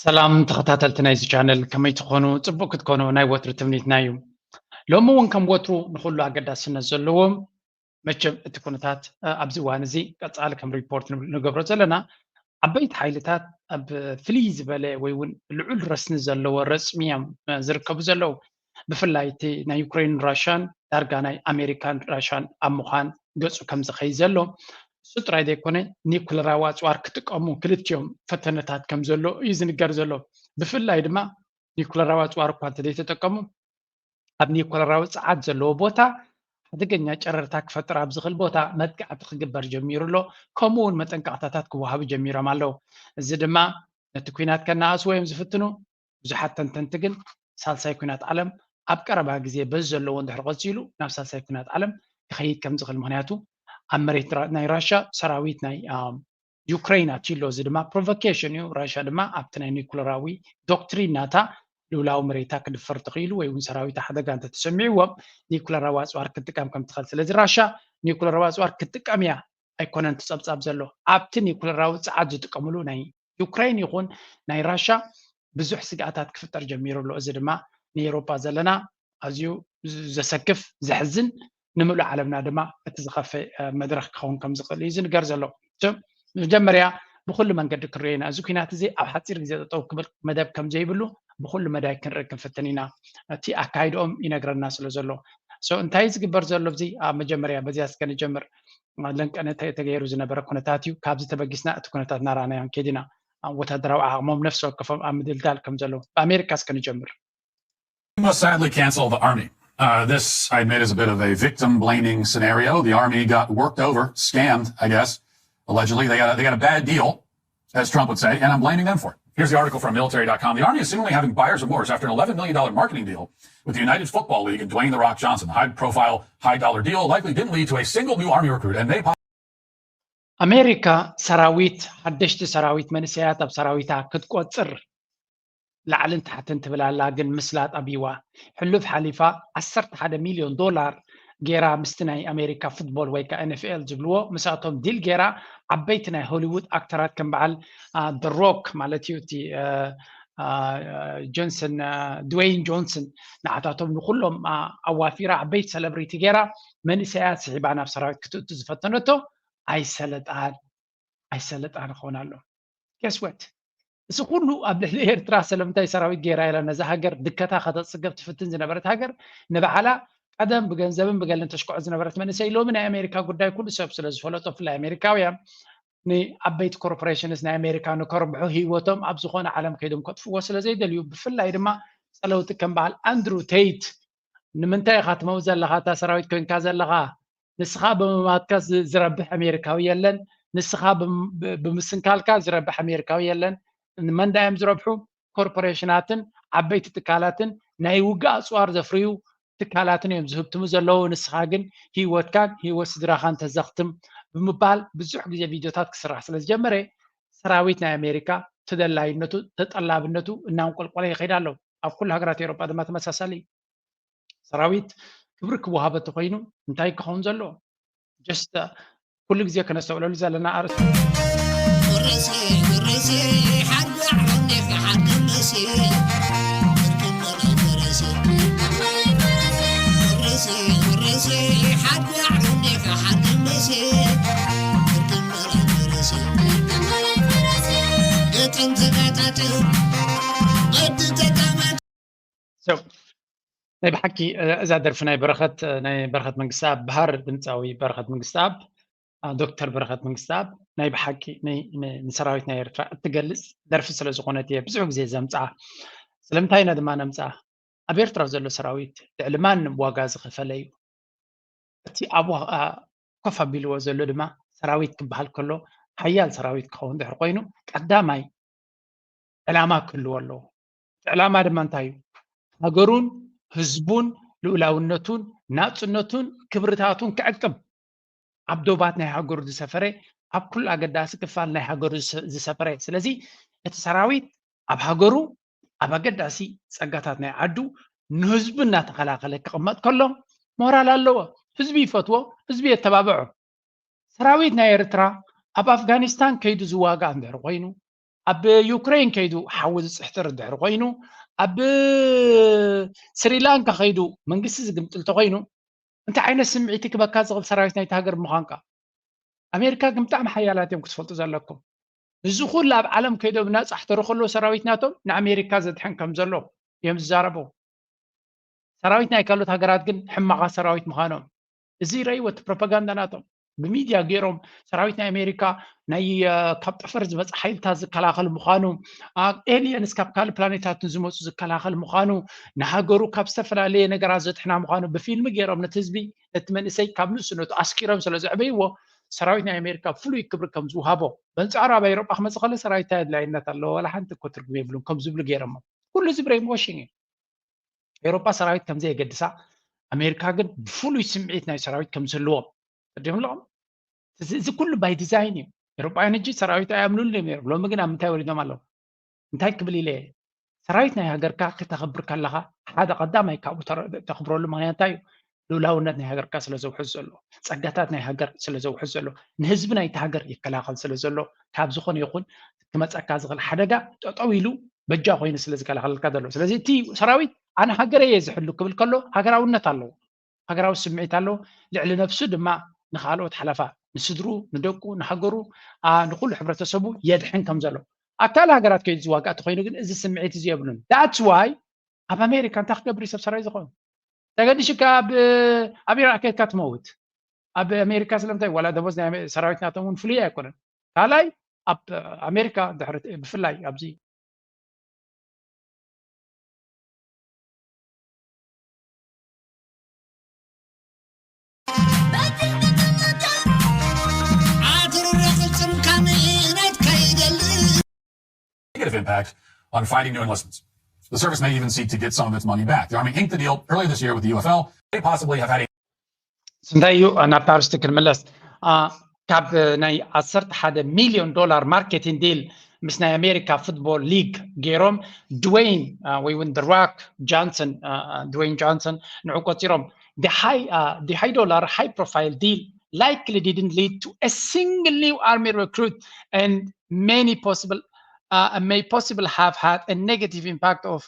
ሰላም ተኸታተልቲ ናይዚ ቻነል፣ ከመይ ትኾኑ? ጽቡቕ ክትኮኑ ናይ ወትሩ ትምኒትና እዩ። ሎሚ እውን ከም ወትሩ ንኹሉ ኣገዳስነት ዘለዎ፣ መቸም እቲ ኩነታት፣ እ፣ ኣብዚ እዋን እዚ ቀጻሊ ከም ሪፖርት ንብ-፣ ንገብሮ ዘለና፣ ዓበይቲ ሓይልታት ኣብ ፍልይ ዝበለ ወይ እውን ልዑል ረስኒ ዘለዎ ረጽሚ እዮም፣ እ፣ ዝርከቡ ዘለዉ። ብፍላይ እቲ ናይ ዩክሬን ራሻን ዳርጋ ናይ ኣሜሪካን ራሻን ኣብ ምዃን ገጹ ከም ዝኸይድ ዘሎ፣ እሱ ጥራይ ዘይኮነ ኒኩለራዊ ኣጽዋር ክጥቀሙ ክልቲኦም ፈተነታት ከም ዘሎ እዩ ዝንገር ዘሎ። ብፍላይ ድማ ኒኩለራዊ ኣጽዋር እኳ እንተዘይተጠቀሙ፣ ኣብ ኒኩለራዊ ጸዓት ዘለዎ ቦታ ሓደገኛ ጨረርታ ክፈጥር ኣብ ዝኽእል ቦታ መጥቃዕቲ ክግበር ጀሚሩ ኣሎ። ከምኡ እውን መጠንቀቕታታት ክወሃቡ ጀሚሮም ኣለዉ። እዚ ድማ ነቲ ኲናት ከነኣስዎ እዮም ዝፍትኑ። ብዙሓት ተንተንቲ ግን ሳልሳይ ኲናት ዓለም ኣብ ቀረባ ግዜ በዚ ዘለዎ እንድሕር ቀጺሉ ናብ ሳልሳይ ኲናት ዓለም ክኸይድ ከም ዝኽእል፣ ምኽንያቱ ኣብ መሬት ራ-፣ ናይ ራሻ ሰራዊት ናይ፣ ኣም፣ ዩክሬን ኣትዩ ኣሎ። እዚ ድማ ፕሮቮኬሽን እዩ። ራሻ ድማ ኣብቲ ናይ ኒኩለራዊ ዶክትሪን ናታ ልኡላዊ መሬታ ክድፈር ተኽኢሉ ወይ እውን ሰራዊታ ሓደጋ እንተተሰሚዕዎ ኒኩለራዊ ኣጽዋር ክትጥቀም ከም ትኽእል። ስለዚ ራሻ ኒኩለራዊ ኣጽዋር ክትጥቀም እያ ኣይኮነን እቲ ጸብጻብ ዘሎ። ኣብቲ ኒኩለራዊ ጸዓት ዝጥቀምሉ ናይ ዩክሬን ይኹን ናይ ራሻ ብዙሕ ስግኣታት ክፍጠር ጀሚሩ ኣሎ። እዚ ድማ ንኤውሮጳ ዘለና ኣዝዩ ዝ-፣ ዘሰክፍ፣ ዘሕዝን፣ ንምሉእ ዓለምና ድማ እቲ ዝኸፍእ፣ እ፣ መድረኽ ክኸውን ከም ዝኽእል እዩ ዝንገር ዘሎ። ሶ፣ መጀመርያ ብኹሉ መንገዲ ክንሪኦ ኢና። እዚ ኲናት እዚ ኣብ ሓጺር ግዜ ጠጠው ክብል መደብ ከም ዘይብሉ ብኹሉ መዳይ ክንርኢ ክንፍትን ኢና። እቲ ኣካይድኦም ይነግረና ስለ ዘሎ። ሶ፣ እንታይ ዝግበር ዘሎ ኣብዚ ኣብ መጀመርያ በዚኣ እስከ ንጀምር። ለንቀነ ተ-፣ ተገይሩ ዝነበረ ኩነታት እዩ። ካብዚ ተበጊስና እቲ ኩነታት እናረኣናዮ ክንከይድ ኢና። እ፣ ወታደራዊ ዓቕሞም ነፍሲ ወከፎም ኣብ ምድልዳል ከም ዘለዉ። ብኣሜሪካ እስከ ንጀምር። We must sadly cancel the army. Uh, this, I admit, is a bit of a victim blaming scenario. The army got worked over, scammed, I guess. Allegedly, they got a, they got a bad deal, as Trump would say, and I'm blaming them for it. Here's the article from military dot com. The army is seemingly having buyer's remorse after an eleven million dollar marketing deal with the United Football League and Dwayne The Rock Johnson. The high profile, high dollar deal likely didn't lead to a single new army recruit, and they ኣሜሪካ ሰራዊት፣ ሓደሽቲ ሰራዊት መንእሰያት ኣብ ሰራዊታ ክትቆጽር ላዕልን ታሕትን ትብል ኣላ፣ ግን ምስላጥ ኣብይዋ። ሕሉፍ ሓሊፋ ዓሰርተ ሓደ ሚልዮን ዶላር ጌራ ምስቲ ናይ ኣሜሪካ ፉትቦል ወይ ከዓ ኤን ኤፍ ኤል ዝብልዎ፣ ምስኣቶም ዲል ጌራ ዓበይቲ ናይ ሆሊውድ ኣክተራት ከም በዓል፣ አ፣ ደ ሮክ ማለት እዩ፣ እቲ፣ አ፣ አ፣ ጆንሰን፣ አ፣ ድዌይን ጆንሰን፣ ንዓታቶም ንኹሎም፣ አ፣ ኣዋፊራ ዓበይቲ ሰለብሪቲ ጌራ መንእሰያት ስሒባ ናብ ሰራዊት ክትእቱ ዝፈተነቶ ኣይሰለጣን፣ ኣይሰለጣን ክኾን ኣሎ። Guess what? እዚ ኩሉ ኣብ ልዕሊ ኤርትራ ሰለምንታይ ሰራዊት ጌራ ኢላ ነዛ ሃገር ድከታ ከተጽገብ ትፍትን ዝነበረት ሃገር ንባዕላ ቀደም ብገንዘብን ብገለን ተሽክዖ ዝነበረት መንእሰይ ሎሚ ናይ ኣሜሪካ ጉዳይ ኩሉ ሰብ ስለ ዝፈለጦ፣ ብፍላይ ኣሜሪካውያን ንዓበይቲ ኮርፖሬሽንስ ናይ ኣሜሪካ ንከርብሑ ህይወቶም ኣብ ዝኾነ ዓለም ከይዶም ከጥፍዎ ስለ ዘይደልዩ፣ ብፍላይ ድማ ጸለውቲ ከም በዓል ኣንድሩ ቴይት ንምንታይ ኢኻ ትመውት ዘለኻ? እታ ሰራዊት ኮንካ ዘለኻ ንስኻ ብምማትካ ዝ-፣ ዝረብሕ ኣሜሪካዊ የለን። ንስኻ ብም-፣ ብ-፣ ብምስንካልካ ዝረብሕ ኣሜሪካዊ የለን። ንመን ዳ እዮም ዝረብሑ? ኮርፖሬሽናትን ዓበይቲ ትካላትን ናይ ውግእ ኣጽዋር ዘፍርዩ ትካላትን እዮም ዝህብትሙ ዘለዉ። ንስኻ ግን ህይወትካን ህይወት ስድራኻን ተዘኽትም ብምባል ብዙሕ ግዜ ቪድዮታት ክስራሕ ስለ ዝጀመረ ሰራዊት ናይ ኣሜሪካ ተደላይነቱ ተጠላብነቱ እናንቆልቆለ ይኸይድ ኣሎ። ኣብ ኩሉ ሃገራት ኤውሮጳ ድማ ተመሳሳሊ እዩ። ሰራዊት ክብሪ ክወሃበ ተኮይኑ እንታይ ክኸውን ዘለዎ? Just ኩሉ ግዜ ከነስተውዕለሉ ዘለና ኣርእስቲ። So፣ ናይ ብሓቂ፣ እ፣ እዛ ደርፊ ናይ በረኸት፣ እ፣ ናይ በረኸት መንግስተኣብ፣ በሃር ድምፃዊ በረኸት መንግስተኣብ፣ እ፣ ዶክተር በረኸት መንግስተኣብ ናይ ብሓቂ ን-፣ ን-፣ ንሰራዊት ናይ ኤርትራ እትገልጽ ደርፊ ስለ ዝኾነት እየ ብዙሕ ግዜ ዘምጽኣ። ስለምንታይ ኢና ድማ ነምጽኣ? ኣብ ኤርትራ ዘሎ ሰራዊት ልዕሊ ማንም ዋጋ ዝኸፈለ እዩ። እቲ ኣብኡ፣ እ፣ ኮፍ ኣቢልዎ ዘሎ ድማ ሰራዊት ክበሃል ከሎ ሓያል ሰራዊት ክኸውን ድሕሪ ኮይኑ ቀዳማይ ዕላማ ክህልዎ ኣለዎ። እቲ ዕላማ ድማ እንታይ እዩ? ሃገሩን ህዝቡን ልኡላውነቱን ናጽነቱን ክብርታቱን ክዕቅብ፣ ኣብ ዶባት ናይ ሃገሩ ዝሰፈረ፣ ኣብ ኩሉ ኣገዳሲ ክፋል ናይ ሃገሩ ዝሰ-፣ ዝሰፈረ። ስለዚ እቲ ሰራዊት ኣብ ሃገሩ ኣብ ኣገዳሲ ጸጋታት ናይ ዓዱ ንህዝቡ እናተኸላኸለ ክቕመጥ ከሎ ሞራል ኣለዎ። ህዝቢ ይፈትዎ፣ ህዝቢ የተባብዖ። ሰራዊት ናይ ኤርትራ ኣብ ኣፍጋኒስታን ከይዱ ዝዋጋእ እንድሕር ኮይኑ፣ ኣብ ዩክሬን ከይዱ ሓዊ ዝፅሕትር እንድሕር ኮይኑ፣ ኣብ ስሪላንካ ከይዱ መንግስቲ ዝግምጥል ተኮይኑ፣ እንታይ ዓይነት ስምዒት ክበካ ዝኽእል ሰራዊት ናይቲ ሃገር ምዃንካ? ኣሜሪካ ግን ብጣዕሚ ሓያላት እዮም ክትፈልጡ ዘለኩም። እዚ ኩሉ ኣብ ዓለም ከይዶም እናፃሕተሩ ከለዉ ሰራዊት ናቶም ንኣሜሪካ ዘድሕን ከም ዘሎ እዮም ዝዛረቡ። ሰራዊት ናይ ካልኦት ሃገራት ግን ሕማቓት ሰራዊት ምዃኖም እዚ ረይዎ እቲ ፕሮፓጋንዳ ናቶም ብሚድያ ገይሮም ሰራዊት ናይ ኣሜሪካ ናይ ካብ ጠፈር ዝመፅእ ሓይልታት ዝከላኸል ምዃኑ፣ ኤሊየንስ ካብ ካልእ ፕላኔታት ዝመፁ ዝከላኸል ምዃኑ፣ ንሃገሩ ካብ ዝተፈላለየ ነገራት ዘድሕና ምዃኑ ብፊልሚ ገይሮም ነቲ ህዝቢ ነቲ መንእሰይ ካብ ንሱ ነቱ ኣስኪሮም ስለ ዘዕበይዎ ሰራዊት ናይ ኣሜሪካ ፍሉይ ክብሪ ከም ዝውሃቦ በንፃሩ ኣብ ኤሮጳ ክመፅእ ከሎ ሰራዊት ኣድላይነት ኣለዎ ዋላ ሓንቲ እኮ ትርጉም የብሉን ከም ዝብሉ ገይሮሞ ኩሉ እዚ ብሬን ዋሽንግ እዩ። ኤሮጳ ሰራዊት ከም ዘየገድሳ ኣሜሪካ ግን ብፍሉይ ስምዒት ናይ ሰራዊት ከም ዝህልዎም ተዲኹም ኣለኹም። እዚ ኩሉ ባይ ዲዛይን እዩ። ኤሮጳውያን ሕጂ ሰራዊት ኣይኣምኑሉ እዮም ነይሮም። ሎሚ ግን ኣብ ምንታይ ወሪዶም ኣለዉ? እንታይ ክብል ኢለ ሰራዊት ናይ ሃገርካ ክተኽብር ከለኻ ሓደ ቀዳማይ ካብኡ ተኽብረሉ ምክንያት እንታይ እዩ? ልኡላውነት ናይ ሃገርካ ስለ ዘውሕዝ ዘሎ፣ ጸጋታት ናይ ሃገር ስለ ዘውሕዝ ዘሎ፣ ንህዝቢ ናይቲ ሃገር ይከላኸል ስለ ዘሎ ካብ ዝኾነ ይኹን ክመፀካ ዝኽእል ሓደጋ ጠጠው ኢሉ በጃ ኮይኑ ስለ ዝከላኸለልካ ዘሎ። ስለዚ እቲ ሰራዊት ኣነ ሃገረ እየ ዝሕሉ ክብል ከሎ ሃገራውነት ኣለዎ። ሃገራዊ ስምዒት ኣለዎ። ልዕሊ ነብሱ ድማ ንኻልኦት ሓለፋ ንስድሩ፣ ንደቁ፣ ንሃገሩ፣ ንኩሉ ሕብረተሰቡ የድሕን ከም ዘሎ ኣካል ሃገራት ከይዱ ዝዋጋእ ተኮይኑ ግን እዚ ስምዒት እዚ የብሉን። ዳትስ ዋይ ኣብ ኣሜሪካ እንታይ ክገብር እዩ ሰብ ሰራይ ዝኸውን? ተገዲሽካ ኣብ ኢራቅ ከድካ ትመውት። ኣብ ኣሜሪካ ስለምንታይ ዋላ ደሞዝ ናይ ሰራዊት ናቶም እውን ፍሉይ ኣይኮነን። ካልኣይ ኣብ ኣሜሪካ ድሕሪ ብፍላይ ኣብዚ negative impact on finding new enlistments. The service may even seek to get some of its money back. The Army inked the deal earlier this year with the U F L. They possibly have had a እንታይ እዩ ናብ ፓርስቲ ክንምለስ ካብ ናይ ዓሰርተ ሓደ ሚሊዮን ዶላር ማርኬቲንግ ዲል ምስ ናይ ኣሜሪካ ፉትቦል ሊግ ገይሮም ድወይን ወይ እውን ሮክ ጆንሰን ድወይን ጆንሰን ንዑ ቆፂሮም the high uh, the high dollar high profile deal likely didn't lead to a single new army recruit and many possible uh, may possible have had a negative impact of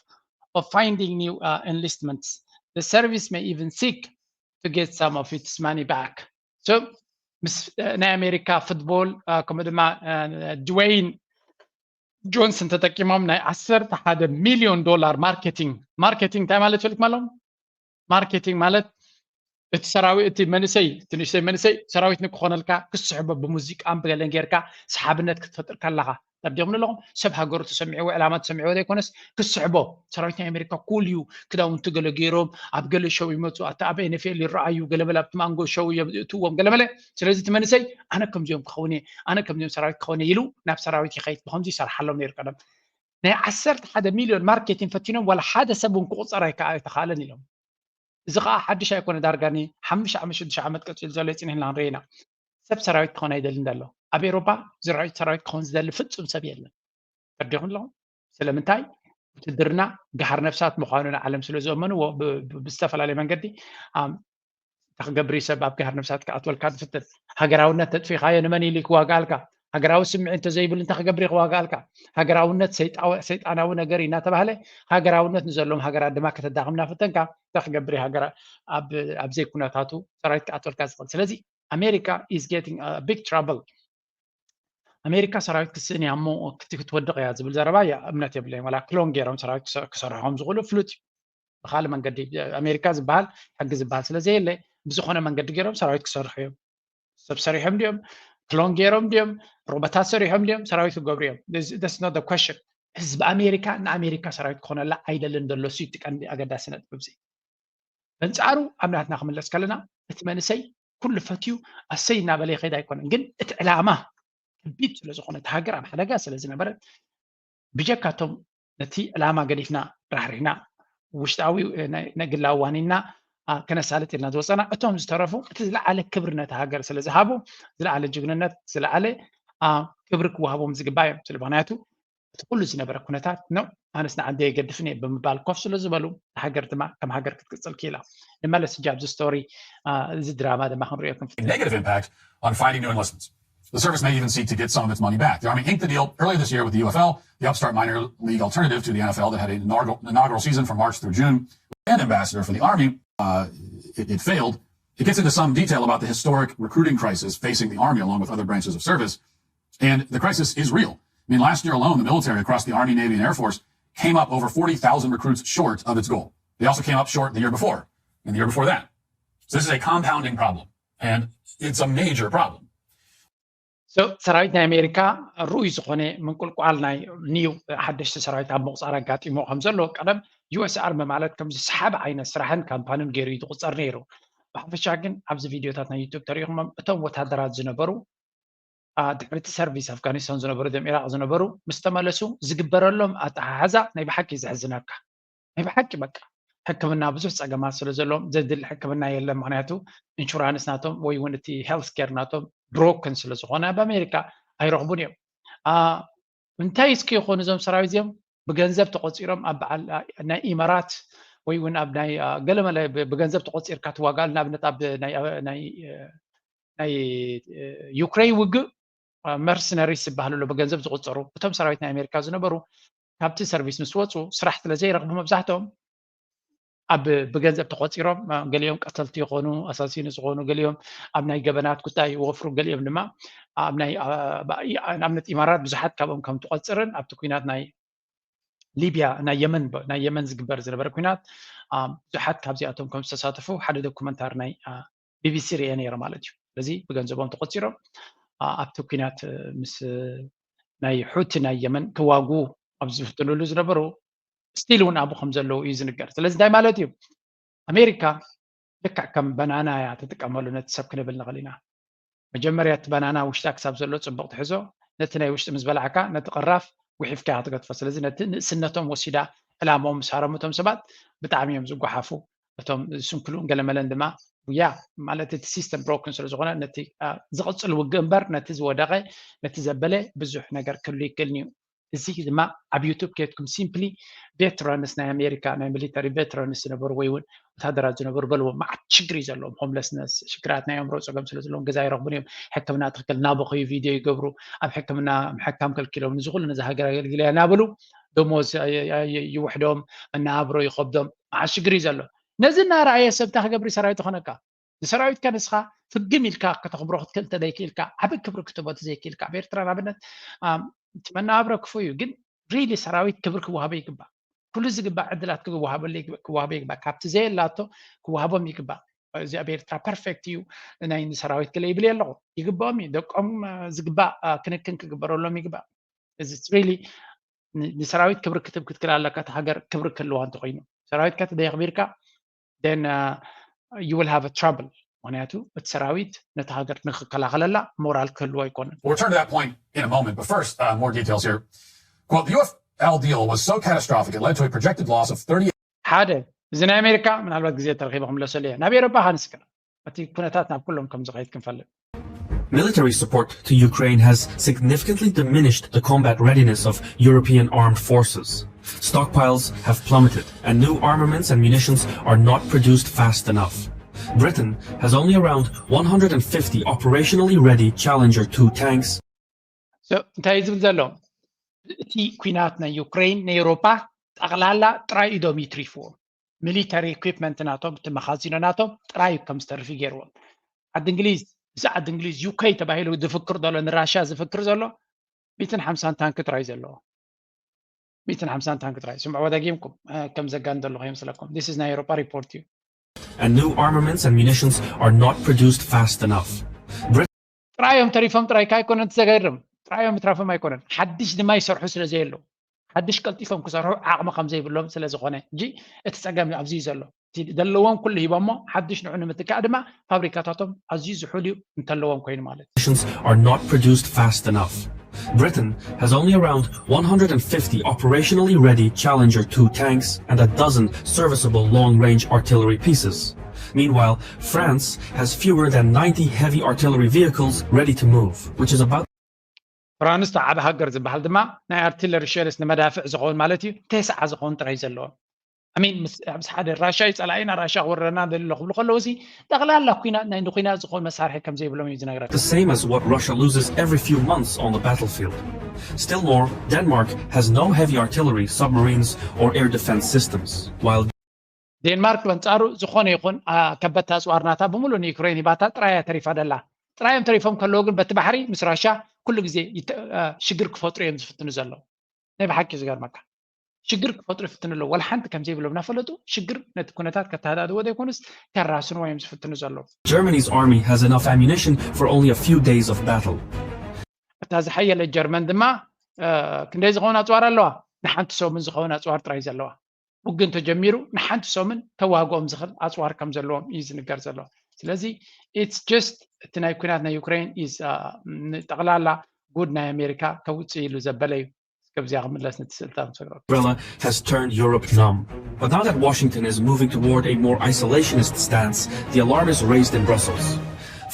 of finding new uh, enlistments. The service may even seek to get some of its money back. So ምስ ናይ ኣሜሪካ ፉትቦል ከምኡ ድማ ድወይን ጆንሰን ተጠቂሞም ናይ ዓሰርተ ሓደ ሚሊዮን ዶላር ማርኬቲንግ ማርኬቲንግ እንታይ ማለት ፈልክ ማሎም ማርኬቲንግ ማለት እቲ ሰራዊት እቲ መንእሰይ እቲ ንእሽተይ መንእሰይ ሰራዊት ንክኾነልካ ክስሕቦ ብሙዚቃን ብገለን ጌርካ ሰሓብነት ክትፈጥር ከለኻ ተርዲኹም ኣለኹም ሰብ ሃገሩ ተሰሚዕዎ ዕላማ ተሰሚዕዎ ዘይኮነስ ክስሕቦ ሰራዊት ናይ ኣሜሪካ ኩል እዩ ክዳውንቲ ገለ ገይሮም ኣብ ገለ ሸው ይመፁ ኣቲ ኣብ ኤንኤፍኤል ይረኣዩ ገለበለ ኣብቲ ማንጎ ሸው እዮም እትዎም ገለመለ ስለዚ እቲ መንእሰይ ኣነ ከምዚኦም ክኸውን እየ ኣነ ከምዚኦም ሰራዊት ክኸውን እየ ኢሉ ናብ ሰራዊት ይኸይድ ብከምዚ ይሰርሓሎም ነይሩ ቀደም ናይ ዓሰርተ ሓደ ሚሊዮን ማርኬቲንግ ፈቲኖም ዋላ ሓደ ሰብ እውን ክቁፀር ኣይተኻእለን ኢሎም እዚ ከዓ ሓድሽ ኣይኮነ ዳርጋ ን ሓሙሽተ ዓመት ሽዱሽተ ዓመት ቀፂሉ ዘሎ ይፅንሕልና ክንርኢ ኢና ሰብ ሰራዊት ክኾን ኣይደልን ዘሎ ኣብ ኤሮፓ ዝራዊት ሰራዊት ክኾን ዝደሊ ፍፁም ሰብ የለን ተርዲኹም ኣለኹም ስለምንታይ ውትድርና ገሃር ነፍሳት ምዃኑ ንዓለም ስለ ዝእመንዎ ብዝተፈላለየ መንገዲ ተክገብሪ ሰብ ኣብ ገሃር ነፍሳት ክኣትወልካ ዝፍትን ሃገራውነት ተጥፊኻዮ ንመን ኢሉ ክዋጋኣልካ ሃገራዊ ስምዒ እንተዘይብሉ እንተ ክገብር ክዋጋኣልካ ሃገራውነት ሰይጣናዊ ነገር እናተባህለ ሃገራውነት ንዘሎም ሃገራት ድማ ከተዳኽም እናፈተንካ እንተ ክገብር ሃገራ ኣብ ዘይኩነታቱ ሰራዊት ክኣትወልካ ዝኽእል ስለዚ ኣሜሪካ is getting big trouble ኣሜሪካ ሰራዊት ክስእን እያ እሞ ክትወድቕ እያ ዝብል ዘረባ እምነት የብለይን ዋላ ክሎን ገይሮም ሰራዊት ክሰርሖም ዝኽእሉ ፍሉጥ እዩ ብካልእ መንገዲ ኣሜሪካ ዝበሃል ሕጊ ዝበሃል ስለ ዘየለ ብዝኾነ መንገዲ ገይሮም ሰራዊት ክሰርሑ እዮም ሰብ ሰሪሖም ድዮም ክሎን ገይሮም ድዮም ሮቦታት ሰሪሖም ድዮም ሰራዊት ክገብሩ እዮም that's not the question ህዝቢ ኣሜሪካ ንኣሜሪካ ሰራዊት ክኾነላ ኣይደልን ዘሎ ሱ እቲ ቀንዲ ኣገዳሲ ነጥቢ እዚ በንፃሩ ኣብ ናትና ክምለስ ከለና እቲ መንእሰይ ኩሉ ፈትዩ ኣሰይ እናበለ ይኸይድ ኣይኮነን ግን እቲ ዕላማ ከቢድ ስለ ዝኾነ እቲ ሃገር ኣብ ሓደጋ ስለ ዝነበረ ብጀካቶም ነቲ ዕላማ ገዲፍና ራሕሪሕና ውሽጣዊ ግላዊ ዋኒና ከነሳልጥ ኢልና ዝወፀና እቶም ዝተረፉ እቲ ዝለዓለ ክብሪ ነቲ ሃገር ስለ ዝሃቡ ዝለዓለ ጅግንነት ዝለዓለ ክብሪ ክወሃቦም ዝግባእ እዮም ስለ ምክንያቱ እቲ ኩሉ ዝነበረ ኩነታት ነው ኣነስ ንዓዲ የገድፍን እየ ብምባል ኮፍ ስለ ዝበሉ ሃገር ድማ ከም ሃገር ክትቅፅል ክኢላ ንመለስ ሕጂ ኣብዚ ስቶሪ እዚ ድራማ ድማ ክንሪኦ ክንፍትን negative impact on finding new enlistments. The service may even seek to get some of its money back. The Army inked the deal earlier this year with the U F L, the upstart minor league alternative to the N F L that had an inaugural, inaugural season from March through June. And ambassador for the Army, uh, it, it failed. It gets into some detail about the historic recruiting crisis facing the Army along with other branches of service. And the crisis is real. I mean, last year alone, the military across the Army, Navy, and Air Force came up over forty thousand recruits short of its goal. They also came up short the year before and the year before that. So this is a compounding problem, and it's a major problem. So ሰራዊት ናይ ኣሜሪካ ርኡይ ዝኾነ ምንቁልቋል ናይ ኒው ሓደሽቲ ሰራዊት ኣብ ምቑፃር ኣጋጢሞ ከም ዘሎ ቀደም ዩ ኤስ ኣርሚ ማለት ከም ዝሰሓብ ዓይነት ስራሕን ካምፓንን ገይሩ እዩ ዝቑፀር ነይሩ። ብሓፈሻ ግን ኣብዚ ቪዲዮታት ናይ ዩቱብ ተሪኢኹሞም እቶም ወታደራት ዝነበሩ ድሕሪ እቲ ሰርቪስ ኣፍጋኒስታን ዝነበሩ ደም ኢራቅ ዝነበሩ ምስ ተመለሱ ዝግበረሎም ኣተሓሕዛ ናይ ብሓቂ ዘሕዝነካ። ናይ ብሓቂ በቃ ሕክምና ብዙሕ ፀገማት ስለ ዘለዎም ዘድሊ ሕክምና የለን። ምክንያቱ ኢንሹራንስ ናቶም ወይ እውን እቲ ሄልት ኬር ናቶም ብሮክን ስለ ዝኾነ ኣብ ኣሜሪካ ኣይረኽቡን እዮም። እንታይ እስኪ ይኾኑ እዞም ሰራዊት እዚኦም ብገንዘብ ተቆፂሮም ኣብ በዓል ናይ ኢመራት ወይ እውን ኣብ ናይ ገለመለ ብገንዘብ ተቆፂርካ ትዋጋል። ንኣብነት ኣብ ናይ ዩክሬን ውግእ መርሰነሪስ ዝበሃሉ ኣሎ ብገንዘብ ዝቁፀሩ እቶም ሰራዊት ናይ ኣሜሪካ ዝነበሩ ካብቲ ሰርቪስ ምስ ወፁ ስራሕ ስለ ዘይረኽቡ መብዛሕትኦም ኣብ ብገንዘብ ተቆፂሮም ገሊኦም ቀተልቲ ይኾኑ ኣሳሲኑ ዝኾኑ ገሊኦም ኣብ ናይ ገበናት ጉዳይ ይወፍሩ ገሊኦም ድማ ኣብ ናይ ንኣብነት ኢማራት ብዙሓት ካብኦም ከም ትቆፅርን ኣብቲ ኩናት ናይ ሊቢያ ናይ የመን ናይ የመን ዝግበር ዝነበረ ኩናት ብዙሓት ካብዚኣቶም ከም ዝተሳተፉ ሓደ ዶኩመንታሪ ናይ ቢቢሲ ርኤ ነይረ ማለት እዩ። ስለዚ ብገንዘቦም ተቆፂሮም ኣብቲ ኩናት ምስ ናይ ሑቲ ናይ የመን ክዋጉ ኣብ ዝፍትንሉ ዝነበሩ ስቲል እውን ኣብኡ ከም ዘለዉ እዩ ዝንገር። ስለዚ እንታይ ማለት እዩ? ኣሜሪካ ልክዕ ከም በናና እያ ትጥቀመሉ ነቲ ሰብ ክንብል ንኽእል ኢና። መጀመርያ እቲ በናና ውሽጣ ክሳብ ዘሎ ፅቡቕ ትሕዞ፣ ነቲ ናይ ውሽጢ ምስ በላዕካ ነቲ ቅራፍ ጉሒፍካ ክትገድፎ። ስለዚ ነቲ ንእስነቶም ወሲዳ ዕላምኦም ምስ ሃረሙ እቶም ሰባት ብጣዕሚ እዮም ዝጓሓፉ። እቶም ዝስንክሉን ገለመለን ድማ ያ ማለት እቲ ሲስተም ብሮክን ስለ ዝኾነ ነቲ ዝቕፅል ውግእ እምበር ነቲ ዝወደቐ ነቲ ዘበለ ብዙሕ ነገር ክህሉ ይክእልን እዩ። እዚ ድማ ኣብ ዩቱብ ከድኩም ሲምፕሊ ቬትራንስ ናይ ኣሜሪካ ናይ ሚሊተሪ ቬትራንስ ዝነበሩ ወይ እውን ወታደራት ዝነበሩ በልዎም። መዓት ሽግር እዩ ዘለዎም። ሆምለስነስ ሽግራት ናይ ኣእምሮ ፀገም ስለ ዘለዎም ገዛ ይረኽቡን እዮም። ሕክምና ትክክል እናበኸዩ ቪድዮ ይገብሩ። ኣብ ሕክምና ምሕካም ከልኪሎም ንዚ ኩሉ ነዚ ሃገር ኣገልግልያ እናበሉ ደሞዝ ይውሕዶም፣ መነባብሮ ይኸብዶም። መዓት ሽግር እዩ ዘሎ። ነዚ እናረኣየ ሰብ እንታይ ክገብር እዩ ሰራዊት ዝኾነካ? ንሰራዊትካ ንስኻ ፍግም ኢልካ ከተኽብሮ ክትክእል እንተዘይክኢልካ ዓቢ ክብሪ ክትቦ ዘይክኢልካ ኣብ ኤርትራ ንኣብነት እቲ መነባብሮ ክፉ እዩ ግን ሪሊ ሰራዊት ክብሪ ክወሃቦ ይግባእ። ኩሉ ዝግባእ ዕድላት ክወሃበሉ ክወሃቦ ይግባእ። ካብቲ ዘየላቶ ክወሃቦም ይግባእ። እዚ ኣብ ኤርትራ ፐርፌክት እዩ ናይ ንሰራዊት ገለ ይብል ኣለኹ ይግባኦም እዩ። ደቆም ዝግባእ ክንክን ክግበረሎም ይግባእ። እዚ ሪሊ ንሰራዊት ክብሪ ክትብ ክትክል ኣለካ። እቲ ሃገር ክብሪ ክህልዋ እንተኮይኑ ሰራዊትካ ተደየኽቢርካ then you will have a trouble። ምክንያቱ እቲ ሰራዊት ነቲ ሃገር ንክከላኸለላ ሞራል ክህልዎ ኣይኮነን። We'll return to that point in a moment, but first, uh, more details here. Quote, the U F L deal was so catastrophic it led to a projected loss of thirty. ሓደ እዚ ናይ ኣሜሪካ ምናልባት ግዜ ተረኪበ ክምለሰሉ እየ ናብ ኤሮፓ ሃንስክና እቲ ኩነታት ናብ ኩሎም ከም ዝኸይድ ክንፈልጥ Military support to Ukraine has significantly diminished the combat readiness of European armed forces. Stockpiles have plummeted, and new armaments and munitions are not produced fast enough. Britain has only around one hundred fifty operationally ready Challenger two tanks. እንታይ ዝብል ዘሎ እቲ ኩናት ናይ ዩክሬን ንኤሮፓ ጠቕላላ ጥራይ ኢዶም ይትሪፍዎም። ሚሊተሪ ኢኩፕመንት ናቶም እቲ መኻዚኖ ናቶም ጥራይ ከም ዝተርፊ ገይርዎም። ዓዲ እንግሊዝ እዚ ዓዲ እንግሊዝ ዩኬ ተባሂሉ ዝፍክር ዘሎ ንራሽያ ዝፍክር ዘሎ ሚትን ሓምሳን ታንክ ጥራይ ዘለዎ ሚትን ሓምሳን ታንክ ጥራይ ስምዕዎ ደጊምኩም ከም ዘጋን ዘለኹ ይመስለኩም። ስ ናይ ኤሮፓ ሪፖርት እዩ። And new armaments and munitions are not produced fast enough. ጥራዮም ተሪፎም ጥራይ ካይኮነን ትዘገርም ጥራዮም ትራፎም ኣይኮነን ሓድሽ ድማ ይሰርሑ ስለ ዘየለው ሓድሽ ቀልጢፎም ክሰርሑ ዓቕሚ ከም ዘይብሎም ስለ ዝኾነ እንጂ እቲ ፀገም ኣብዚ እዩ ዘሎ። ዘለዎም ኩሉ ሂቦሞ ሓድሽ ንዑ ንምትካእ ድማ ፋብሪካታቶም ኣዝዩ ዝሑል እዩ እንተለዎም ኮይኑ ማለት are not produced fast enough. Britain has only around one hundred fifty operationally ready Challenger two tanks and a dozen serviceable long-range artillery pieces. Meanwhile, France has fewer than ninety heavy artillery vehicles ready to move, which is about ፍራንስ ዓቢ ሃገር ዝበሃል ድማ ናይ ኣርቲለሪ ሸልስ ንመዳፍዕ ዝኸውን ማለት እዩ ተስዓ ዝኸውን ጥራይ ዘለዎም I mean ምስ ኣብዚ ሓደ ራሻ እዩ ጸላኢና፣ ራሻ ክወረና ደሎ ክብሉ ከለዉ ሲ ጠቕላላ ኩናት ናይ ንኩናት ዝኾን መሳርሒ ከም ዘይብሎም እዩ ዝነግረካ። The same as what Russia loses every few months on the battlefield. Still more, Denmark has no heavy artillery, submarines, or air defense systems, while ዴንማርክ በንጻሩ ዝኾነ ይኹን ከበድቲ ኣጽዋር ናታ ብምሉእ ንዩክሬን ሂባታ ጥራያ ተሪፋ ደላ። ጥራዮም ተሪፎም ከለዉ ግን በቲ ባሕሪ ምስ ራሻ ኩሉ ግዜ ሽግር ክፈጥሩ እዮም ዝፍትኑ ዘለዉ። ናይ ብሓቂ ዝገርመካ ሽግር ክፈጥሩ ይፍትኑ ኣለዉ። ወላ ሓንቲ ከም ዘይብሎም እናፈለጡ ሽግር ነቲ ኩነታት ከተሃዳድዎ ዘይኮኑስ ከራስንዎ እዮም ዝፍትኑ ዘለዉ። Germany's army has enough ammunition for only a few days of battle. እታ ዝሓየለት ጀርመን ድማ ክንደይ ዝኸውን ኣጽዋር ኣለዋ? ንሓንቲ ሰሙን ዝኸውን ኣጽዋር ጥራይ ዘለዋ። ውግእ እንተጀሚሩ ንሓንቲ ሰሙን ተዋግኦም ዝኽእል ኣጽዋር ከም ዘለዎም እዩ ዝንገር ዘሎ። ስለዚ it's just እቲ ናይ ኩናት ናይ ዩክሬን is ጠቕላላ ጉድ ናይ ኣሜሪካ ከውፅእ ኢሉ ዘበለ እዩ። እስከ ብዚኣ ክምለስ ነቲ ስእልታት ንሰግረሉ። Umbrella has turned Europe numb. But now that Washington is moving toward a more isolationist stance, the alarm is raised in Brussels.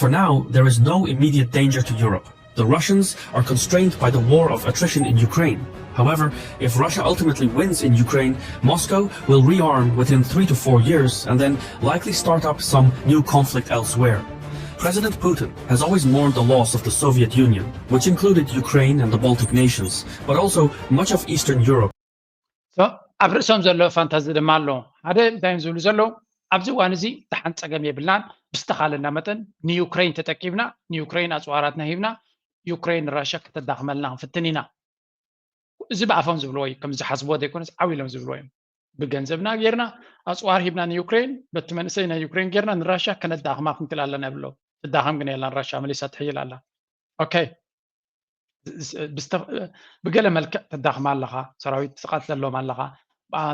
For now, there is no immediate danger to Europe. The Russians are constrained by the war of attrition in Ukraine. However, if Russia ultimately wins in Ukraine, Moscow will rearm within three to four years and then likely start up some new conflict elsewhere. President Putin has always mourned the loss of the Soviet Union, which included Ukraine and the Baltic nations, but also much of Eastern Europe. ኣብ ርእሶም ዘሎ ፋንታዚ ድማ ኣሎ። ሓደ እንታይ እዮም ዝብሉ ዘለዉ? ኣብዚ እዋን እዚ ደሓን ጸገም የብልናን፣ ብዝተኻለና መጠን ንዩክሬን ተጠቂምና ንዩክሬን ኣጽዋራትና ሂብና ዩክሬን ንራሻ ከተዳኽመልና ክንፍትን ኢና። እዚ ብኣፎም ዝብልዎ እዩ፣ ከም ዝሓስብዎ ዘይኮነስ ዓው ኢሎም ዝብልዎ እዮም። ብገንዘብና ጌርና ኣጽዋር ሂብና ንዩክሬን በቲ መንእሰይ ናይ ዩክሬን ጌርና ንራሻ ከነዳኽማ ክንክእል ኣለና ይብሎ። ትዳኸም ግን የላን ራሻ መሊሳ ትሕይል ኣላ። ኦኬ ብገለ መልክዕ ተዳኽማ ኣለኻ፣ ሰራዊት ትቐትለሎም ኣለኻ፣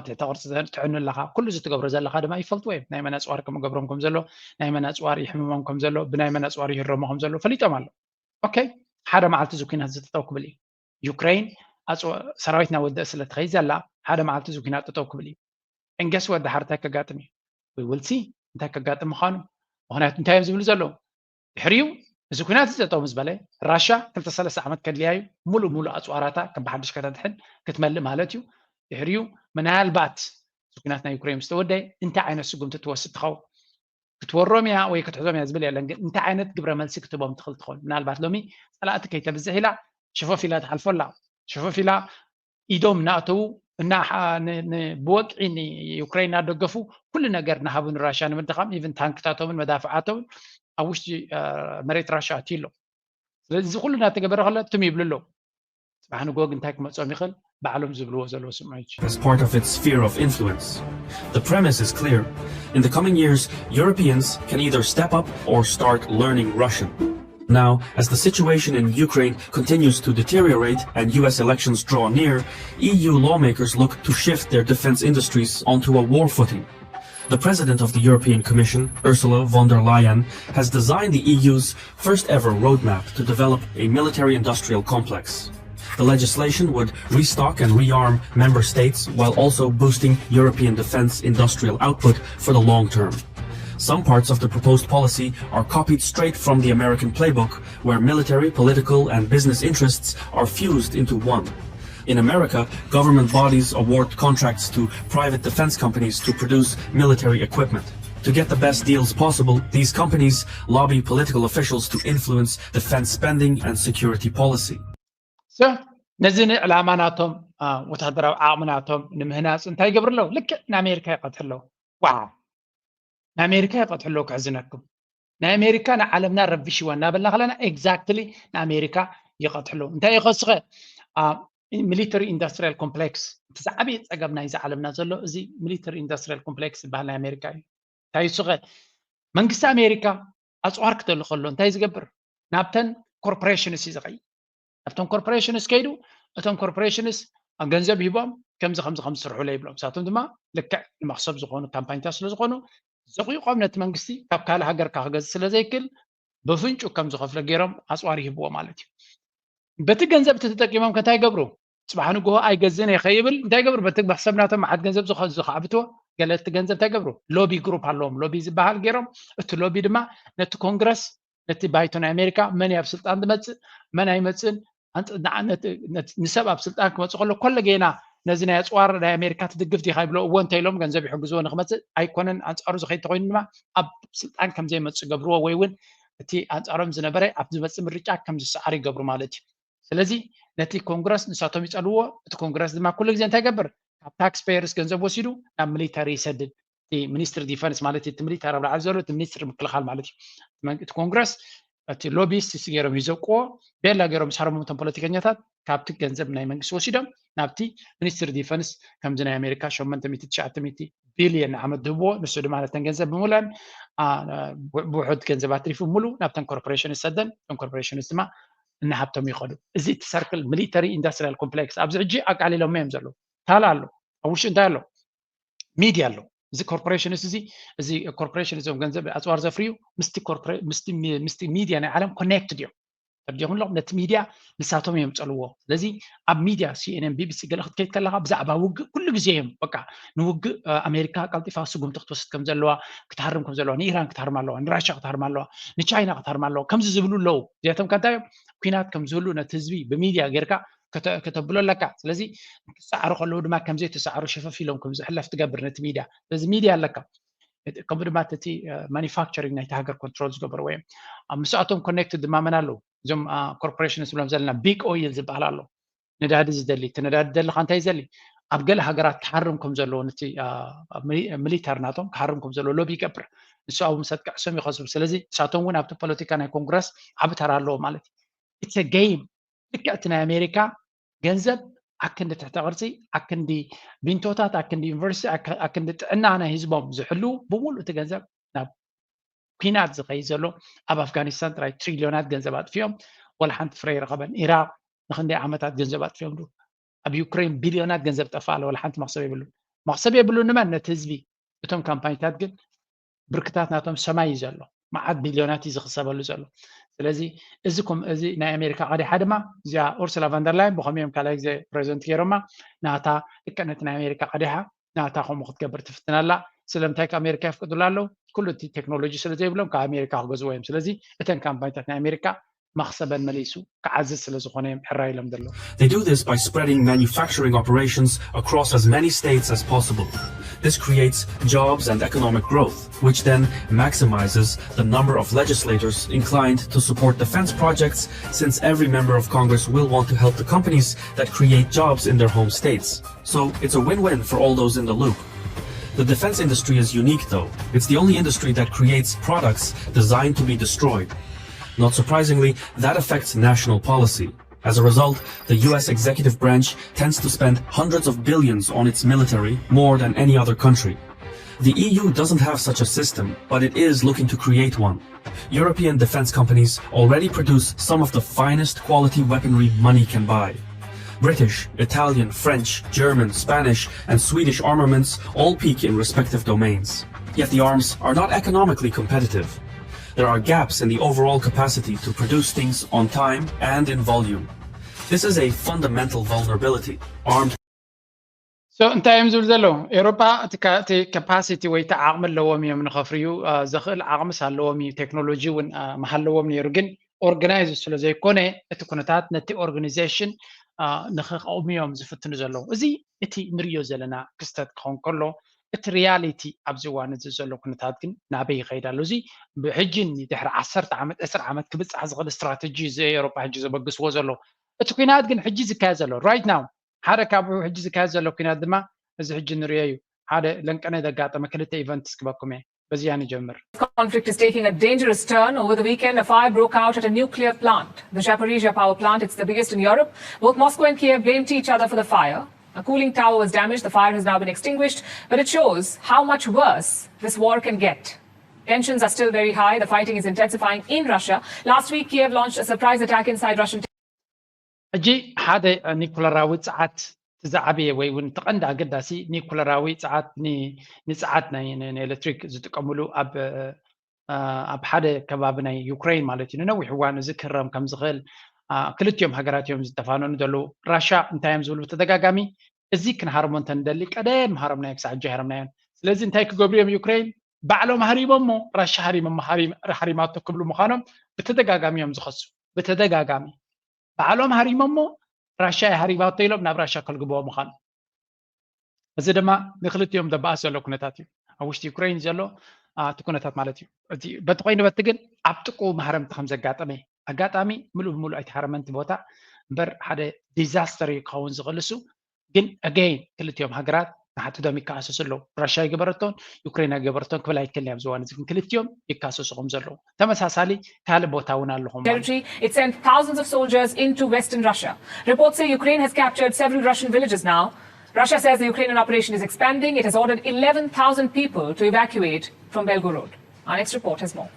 ትሕተ ቅርፂ ትዕኑ ኣለኻ። ኩሉ እዚ ትገብሮ ዘለኻ ድማ ይፈልጥዎ እዮም። ናይ መን ኣፅዋር ክምገብሮም ከም ዘሎ፣ ናይ መን ኣፅዋር ይሕምሞም ከም ዘሎ፣ ብናይ መን ኣፅዋር ይህረሙ ከም ዘሎ ፈሊጦም ኣሎ። ኦኬ ሓደ መዓልቲ እዚ ኩናት እዚ ጠጠው ክብል እዩ። ዩክሬን ሰራዊት እናወደእ ስለ ትኸይድ ዘላ ሓደ መዓልቲ እዚ ኩናት ጠጠው ክብል እዩ። And guess what ድሓር እንታይ ከጋጥም እዩ? We will see እንታይ ከጋጥም ምዃኑ። ምክንያቱ እንታይ እዮም ዝብሉ ዘለዉ? ድሕሪኡ እዚ ኩናት እዚ ጠጠው ምስ በለ ራሻ ክልተ ሰለስተ ዓመት ከድልያ እዩ። ሙሉእ ሙሉእ ኣፅዋራታ ከም ብሓድሽ ከተድሕን ክትመልእ ማለት እዩ። ድሕሪኡ ምናልባት እዚ ኩናት ናይ ዩክሬን ምስ ተወደየ እንታይ ዓይነት ስጉምቲ ትወስድ ትኸውን? ክትወሮም እያ ወይ ክትሕዞም እያ ዝብል የለን፣ ግን እንታይ ዓይነት ግብረ መልሲ ክትቦም ትኽእል ትኸውን? ምናልባት ሎሚ ፀላእቲ ከይተብዝሕ ኢላ ሽፈፍ ኢላ ትሓልፎ ኣላ። ሽፈፍ ኢላ ኢዶም እናእተዉ ብወግዒ ንዩክሬን እናደገፉ ኩሉ ነገር እናሃቡ ንራሽያ ንምድኻም ኢቭን ታንክታቶምን መዳፍዓቶምን ኣብ ውሽጢ መሬት ራሽያ ኣትዩ ኣሎ። ስለዚ እዚ ኩሉ እናተገበረ ከሎ ትም ይብሉ ኣለዉ። ጽባሕ ንግሆ ግን እንታይ ክመጾም ይኽእል? ባዕሎም ዝብልዎ ዘለዉ ስምዑ ሕጂ። As part of its sphere of influence. The premise is clear. In the coming years, Europeans can either step up or start learning Russian. Now, as the situation in Ukraine continues to deteriorate and U S elections draw near, E U lawmakers look to shift their defense industries onto a war footing. The president of the European Commission, Ursula von der Leyen, has designed the E U's first ever roadmap to develop a military industrial complex. The legislation would restock and rearm member states while also boosting European defense industrial output for the long term. Some parts of the proposed policy are copied straight from the American playbook, where military, political, and business interests are fused into one. In America, government bodies award contracts to private defense companies to produce military equipment. To get the best deals possible, these companies lobby political officials to influence defense spending and security policy. So ነዚ ንዕላማ ናቶም ወታደራዊ ዓቕሚ ናቶም ንምህናፅ እንታይ ይገብሩ ኣለዉ? ልክዕ ንኣሜሪካ ይቐትሑ ኣለዉ። ዋ ንኣሜሪካ ይቐትሑ ኣለዉ። ክሕዝነኩም ናይ ኣሜሪካ ንዓለምና ረቢሽዋ እናበልና ከለና exactly ንኣሜሪካ ይቐትሑ ኣለዉ። እንታይ ይኸስኸ military industrial complex እቲ ዝዓበየ ፀገም ናይዚ ዓለምና ዘሎ እዚ military industrial complex ዝበሃል ናይ ኣሜሪካ እዩ። እንታይ ይስኸ መንግስቲ ኣሜሪካ ኣፅዋር ክደሊ ከሎ እንታይ ዝገብር ናብተን corporations እዩ ዝኸይድ። ኣብቶም corporations ከይዱ እቶም corporations ገንዘብ ሂቦም ከምዚ ከምዚ ከም ዝስርሑለ ይብሎም። ንሳቶም ድማ ልክዕ ንመክሰብ ዝኾኑ ካምፓኒታት ስለ ዝኾኑ ዘቑይቆም ነቲ መንግስቲ ካብ ካልእ ሃገር ክገዝእ ስለ ዘይክል ብፍንጩ ከም ዝኸፍለ ገይሮም ኣፅዋር ይህብዎ ማለት እዩ። በቲ ገንዘብ እቲ ተጠቂሞም ከ እንታይ ይገብሩ? ፅባሕ ንግሆ ኣይገዝእን እየ ከይብል እንታይ ይገብሩ? በቲ መክሰብ ናቶም መዓት ገንዘብ ዝኸ- ዝኸዕብትዎ ገለ እቲ ገንዘብ እንታይ ይገብሩ? ሎቢ ግሩፕ ኣለዎም። ሎቢ ዝበሃል ገይሮም እቲ ሎቢ ድማ ነቲ ኮንግረስ ነቲ ባይቶ ናይ ኣሜሪካ መን እዩ ኣብ ስልጣን ዝመፅእ መን ኣይመፅእን ኣንፅ- ንዓ- ነቲ- ነቲ- ንሰብ ኣብ ስልጣን ክመፅእ ከሎ ኮለ ጌና ነዚ ናይ ኣፅዋር ናይ ኣሜሪካ ትድግፍ ዲካ ይብሎ። እዎ እንተ ኢሎም ገንዘብ ይሕግዝዎ ንክመፅእ ኣይኮነን። ኣንፃሩ ዝኸይድ ተኮይኑ ድማ ኣብ ስልጣን ከምዘይመፅእ ገብርዎ ወይ እውን እቲ ኣንፃሮም ዝነበረ ኣብ ዝመፅእ ምርጫ ከም ዝሰዓር ይገብሩ ማለት እዩ። ስለዚ ነቲ ኮንግረስ ንሳቶም ይፀልዎ። እቲ ኮንግረስ ድማ ኩሉ ግዜ እንታይ ይገብር? ካብ ታክስ ፔየርስ ገንዘብ ወሲዱ ናብ ሚሊተሪ ይሰድድ። እቲ ሚኒስትሪ ዲፈንስ ማለት እቲ ሚሊተሪ ኣብ ላዕሊ ዘሎ እቲ ሚኒስትሪ ምክልኻል ማለት እዩ። እቲ ኮንግረስ እቲ ሎቢስት ገይሮም ይዘቅዎ ቤላ ገይሮም ሳረሞም እቶም ፖለቲከኛታት ካብቲ ገንዘብ ናይ መንግስቲ ወሲዶም ናብቲ ሚኒስትሪ ዲፈንስ ከምዚ ናይ ኣሜሪካ ሸሞንተ ሚእቲ ትሽዓተ ሚእቲ ቢልዮን ንዓመት ዝህብዎ ንሱ ድማ ነተን ገንዘብ ብምለን ብውሑድ ገንዘብ ኣትሪፉ ሙሉ ናብተን ኮርፖሬሽን ዝሰደን እቶም ኮርፖሬሽንስ ድማ እናሃብቶም ይኸዱ። እዚ እቲ ሰርክል ሚሊተሪ ኢንዱስትሪያል ኮምፕሌክስ ኣብዚ ሕጂ ኣቃሊሎም እዮም ዘለዉ። ታላ ኣሎ ኣብ ውሽጢ እንታይ ኣሎ ሚድያ ኣሎ። እዚ ኮርፖሬሽንስ እዚ እዚ ኮርፖሬሽን እዞም ገንዘብ ኣፅዋር ዘፍርዩ ምስቲ ሚድያ ናይ ዓለም ኮኔክትድ እዮም። ተርዲኹምሎም ነቲ ሚድያ ንሳቶም እዮም ፀልዎ። ስለዚ ኣብ ሚድያ ሲኤንኤን ቢቢሲ ገለ ክትከይድ ከለካ ብዛዕባ ውግእ ኩሉ ግዜ እዮም በቃ ንውግእ ኣሜሪካ ቀልጢፋ ስጉምቲ ክትወስድ ከም ዘለዋ ክትሃርም ከም ዘለዋ ንኢራን ክትሃርም ኣለዋ ንራሻ ክትሃርም ኣለዋ ንቻይና ክትሃርም ኣለዋ ከምዚ ዝብሉ ኣለዉ። እዚኣቶም ከ እንታይ እዮም ኩናት ከም ዝህሉ ነቲ ህዝቢ ብሚድያ ጌርካ ከተብሎ ኣለካ። ስለዚ ክሰዓሩ ከለዉ ድማ ከምዘይ ተሰዓሩ ሸፈፍ ኢሎም ከም ዝሕለፍ ትገብር ነቲ ሚድያ። ስለዚ ሚድያ ኣለካ ከምኡ ድማ እቲ ማኒፋክቸሪንግ ናይቲ ሃገር ኮንትሮል ዝገበርዎ እዮም። ምስኣቶም ኮኔክትድ ድማ መን ኣለዉ? እዞም ኮርፖሬሽን ዝብሎም ዘለና ቢግ ኦይል ዝበሃል ኣሎ። ነዳዲ ዝደሊ እቲ ነዳዲ ደሊ እንታይ ይዘሊ ኣብ ገለ ሃገራት ክሃርም ከም ዘለዎ ነቲ ሚሊተር ናቶም ክሃርም ከም ዘለዎ ሎቢ ይገብር። ንሱ ኣብ ምሰት ክዕሶም ይኸስቡ። ስለዚ ንሳቶም እውን ኣብቲ ፖለቲካ ናይ ኮንግረስ ዓቢ ተራ ኣለዎ ማለት እዩ። ኢትስ ጌም ልክዕ እቲ ናይ ኣሜሪካ ገንዘብ ኣክንዲ ትሕተ ቅርፂ ኣክንዲ ቢንቶታት ኣክንዲ ዩኒቨርሲቲ ኣክንዲ ጥዕና ናይ ህዝቦም ዝሕልው ብምሉእ እቲ ገንዘብ ናብ ኩናት ዝኸይድ ዘሎ ኣብ ኣፍጋኒስታን ጥራይ ትሪልዮናት ገንዘብ ኣጥፊኦም ወላ ሓንቲ ፍረ ይረኸበን። ኢራቅ ንክንደይ ዓመታት ገንዘብ ኣጥፊኦም ዱ ኣብ ዩክሬን ቢልዮናት ገንዘብ ጠፋ ኣለ ወላ ሓንቲ መክሰብ የብሉን። መክሰብ የብሉን ንመን ነቲ ህዝቢ እቶም ካምፓኒታት ግን ብርክታት ናቶም ሰማይ እዩ ዘሎ። መዓት ቢልዮናት እዩ ዝኽሰበሉ ዘሎ። ስለዚ እዚ ኮም እዚ ናይ ኣሜሪካ ቀዲሓ ድማ እዚኣ ኡርሱላ ቫንደርላይን ብኸምኦም ካልኣይ ግዜ ፕሬዚደንት ገይሮማ ናታ ልክዕ ነቲ ናይ ኣሜሪካ ቀዲሓ ናታ ከምኡ ክትገብር ትፍትን ኣላ። ስለምንታይ ከ ኣሜሪካ የፍቅዱላ ኣለዉ? ኩሉ እቲ ቴክኖሎጂ ስለ ዘይብሎም ካብ ኣሜሪካ ክገዝዎ እዮም። ስለዚ እተን ካምፓኒታት ናይ ኣሜሪካ መኽሰበን መሊሱ ክዓዝዝ ስለ ዝኾነ እዮም ሕራይ ኢሎም ዘለዉ። They do this by spreading manufacturing operations across as many states as possible. This creates jobs and economic growth, which then maximizes the number of legislators inclined to support defense projects, since every member of Congress will want to help the companies that create jobs in their home states. So it's a win-win for all those in the loop. The defense industry is unique, though. It's the only industry that creates products designed to be destroyed. Not surprisingly, that affects national policy. As a result, the U S executive branch tends to spend hundreds of billions on its military, more than any other country. The E U doesn't have such a system, but it is looking to create one. European defense companies already produce some of the finest quality weaponry money can buy. British, Italian, French, German, Spanish, and Swedish armaments all peak in respective domains. Yet the arms are not economically competitive. There are gaps in the overall capacity to produce things on time and in volume. This is a fundamental vulnerability. Armed So እንታይ እዮም ዝብል ዘለዉ? ኤውሮጳ እቲ capacity ወይ እቲ ዓቕሚ ኣለዎም እዮም ንኸፍርዩ ዘኽእል ዓቕምስ ኣለዎም እዩ። ቴክኖሎጂ እውን ምሃለዎም ነይሩ፣ ግን ኦርጋናይዝ ስለ ዘይኮነ እቲ ኩነታት ነቲ ኦርጋናይዜሽን ንኸቐውሙ እዮም ዝፍትኑ ዘለዉ። እዚ እቲ ንርእዮ ዘለና ክስተት ክኸውን ከሎ እቲ ሪያሊቲ ኣብዚ እዋን እዚ ዘሎ ኩነታት ግን ናበይ ይኸይድ ኣሎ? እዚ ብሕጂ ድሕሪ ዓሰርተ ዓመት ዕስራ ዓመት ክብፃሕ ዝኽእል ስትራተጂ እዚ ኤውሮጳ ሕጂ ዘበግስዎ ዘሎ እቲ ኩናት ግን ሕጂ ዝካየድ ዘሎ right now ሓደ ካብኡ ሕጂ ዝካየድ ዘሎ ኩናት ድማ እዚ ሕጂ ንሪኦ እዩ። ሓደ ለንቀነ ዘጋጠመ ክልተ ኢቨንትስ ክበኩም እየ። በዚያ ንጀምር። Conflict is taking a dangerous turn. Over the weekend, a fire broke out at a nuclear plant, the Zaporizhia power plant. It's the biggest in Europe. Both Moscow and Kiev blamed each other for the fire. A cooling tower was damaged. The fire has now been extinguished, but it shows how much worse this war can get. Tensions are still very high. The fighting is intensifying in Russia. Last week, Kiev launched a surprise attack inside Russian ሕጂ ሓደ ኒኩለራዊ ጸዓት ዝዓበየ ወይ እውን ተቐንዲ ኣገዳሲ ኒኩለራዊ ጸዓት ንጸዓት ናይ ኤሌክትሪክ ዝጥቀምሉ ኣብ ኣብ ሓደ ከባቢ ናይ ዩክሬን ማለት እዩ ንነዊሕ እዋን እዚ ክህረም ከም ዝኽእል ክልቲኦም ሃገራት እዮም ዝተፋነኑ ዘለዉ። ራሻ እንታይ እዮም ዝብሉ ብተደጋጋሚ እዚ ክንሃርሞ እንተንደሊ ቀደም ሃረምናዮ ክሳዕ ሕጂ ሃረምናዮን። ስለዚ እንታይ ክገብሩ እዮም ዩክሬን ባዕሎም ሃሪሞሞ ራሻ ሃሪማቶ ክብሉ ምዃኖም ብተደጋጋሚ እዮም ዝኸሱ። ብተደጋጋሚ ባዕሎም ሃሪሞሞ ራሻ ይሃሪማቶ ኢሎም ናብ ራሻ ከልግብዎ ምዃኑ። እዚ ድማ ንክልቲኦም ዘባእስ ዘሎ ኩነታት እዩ። ኣብ ውሽጢ ዩክሬን ዘሎ እቲ ኩነታት ማለት እዩ። በቲ ኮይኑ በቲ ግን ኣብ ጥቁ ማህረምቲ ከም ዘጋጠመ ኣጋጣሚ ምሉእ ብምሉእ ኣይተሃረመን እቲ ቦታ እምበር ሓደ ዲዛስተር እዩ ክኸውን ዝኽእል እሱ። ግን ኣገይን ክልቲኦም ሃገራት ንሓድሕዶም ይከኣሰሱ ኣለዉ። ራሽያ ይገበረቶን ዩክሬን ኣይገበረቶን ክብል ኣይክእልን እየ ኣብዚ እዋን እዚ። ግን ክልቲኦም ይካሰሱ ከም ዘለዉ ተመሳሳሊ ካልእ ቦታ እውን ኣለኹም ማለት እዩ። Territory, it sent thousands of soldiers into western Russia. Reports say Ukraine has captured several Russian villages now. Russia says the Ukrainian operation is expanding. It has ordered eleven thousand people to evacuate from Belgorod. Our next report has more.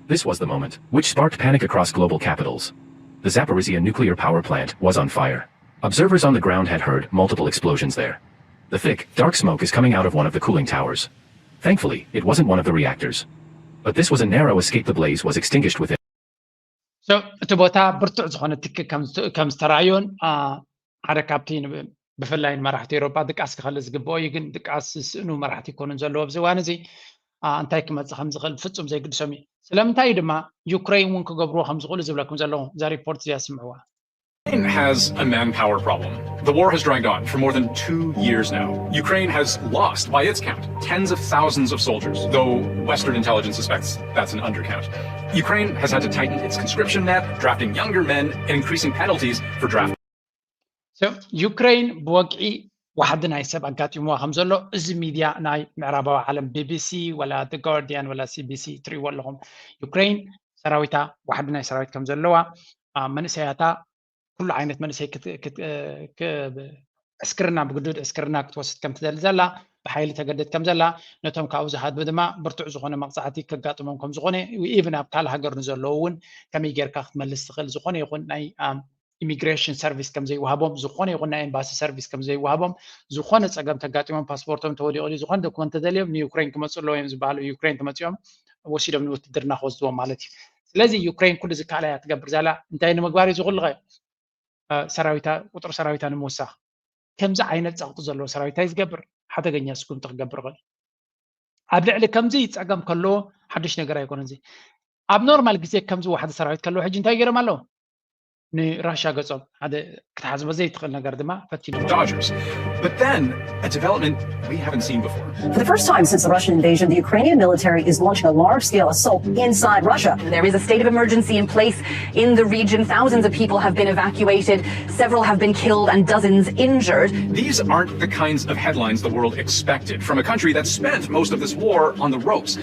This was the moment which sparked panic across global capitals. The Zaporizhia nuclear power plant was on fire. Observers on the ground had heard multiple explosions there. The thick, dark smoke is coming out of one of the cooling towers. Thankfully, it wasn't one of the reactors. But this was a narrow escape. The blaze was extinguished within. So እቲ ቦታ ብርቱዕ ዝኾነ ትኪ ከም ዝተራእዮን ሓደ ካብቲ ብፍላይ ንመራሕቲ ኤውሮጳ ድቃስ ክኸልእ ዝግብኦ እዩ፣ ግን ድቃስ ዝስእኑ መራሕቲ ይኮኑን ዘለዎ ኣብዚ እዋን እዚ። እንታይ ክመፅእ ከም ዝኽእል ፍጹም ዘይግድሶም እዩ። ስለምንታይ እዩ ድማ ዩክሬን እውን ክገብርዎ ከም ዝኽእሉ ዝብለኩም ዘለኹ። እዛ ሪፖርት እዚኣ ስምዕዋ። Ukraine has a manpower problem. The war has dragged on for more than two years now. Ukraine has lost, by its count, tens of thousands of soldiers, though Western intelligence suspects that's an undercount. Ukraine has had to tighten its conscription net, drafting younger men, and increasing penalties for drafting. ዩክሬን ብወግዒ ዋሕዲ ናይ ሰብ ኣጋጢምዋ ከም ዘሎ እዚ ሚድያ ናይ ምዕራባዊ ዓለም ቢቢሲ ወላ ጋርዲያን ወላ ሲቢሲ ትርእይዎ ኣለኹም። ዩክሬን ሰራዊታ ዋሕዲ ናይ ሰራዊት ከም ዘለዋ መንእሰያታ ኩሉ ዓይነት መንእሰይ ዕስክርና ብግዱድ ዕስክርና ክትወስድ ከም ትደሊ ዘላ ብሓይሊ ተገደድ ከም ዘላ ነቶም ካብኡ ዝሃድሙ ድማ ብርቱዕ ዝኾነ መቕፃዕቲ ከጋጥሞም ከም ዝኾነ ኢቭን ኣብ ካልእ ሃገር ንዘለዉ እውን ከመይ ጌርካ ክትመልስ ትኽእል ዝኾነ ይኹን ናይ ኢሚግሬሽን ሰርቪስ ከም ዘይወሃቦም ዝኾነ ይኹን ናይ ኤምባሲ ሰርቪስ ከም ዘይወሃቦም ዝኾነ ፀገም ተጋጢሞም ፓስፖርቶም ተወዲቑ ዝኾነ ዶክመንት ተደልዮም ንዩክሬን ክመፁ ኣለዎ እዮም ዝበሃሉ ዩክሬን ተመፂኦም ወሲዶም ንውትድርና ክወስድዎም ማለት እዩ። ስለዚ ዩክሬን ኩሉ ዝከኣላ እያ ትገብር ዘላ እንታይ ንምግባር እዩ ዝኹልኸ ሰራዊታ ቁፅሪ ሰራዊታ ንምውሳኽ ከምዚ ዓይነት ፀቕጢ ዘለዎ ሰራዊት እንታይ ዝገብር ሓደገኛ ስጉምቲ ክገብር ይኽእል። ኣብ ልዕሊ ከምዚ ፀገም ከለዎ ሓድሽ ነገር ኣይኮነን። እዚ ኣብ ኖርማል ግዜ ከምዚ ዋሕዲ ሰራዊት ከለዎ ሕጂ እንታይ ገይሮም ኣለዉ? ንራሻ ገጾም ሓደ ክትሓስቦ ዘይትኽእል ነገር ድማ ፈቲኖም። Dodgers. But then, a development we haven't seen before. For the first time since the Russian invasion, the Ukrainian military is launching a large scale assault inside Russia. There is a state of emergency in place in the region. Thousands of people have been evacuated, several have been killed, and dozens injured. These aren't the kinds of headlines the world expected from a country that spent most of this war on the ropes.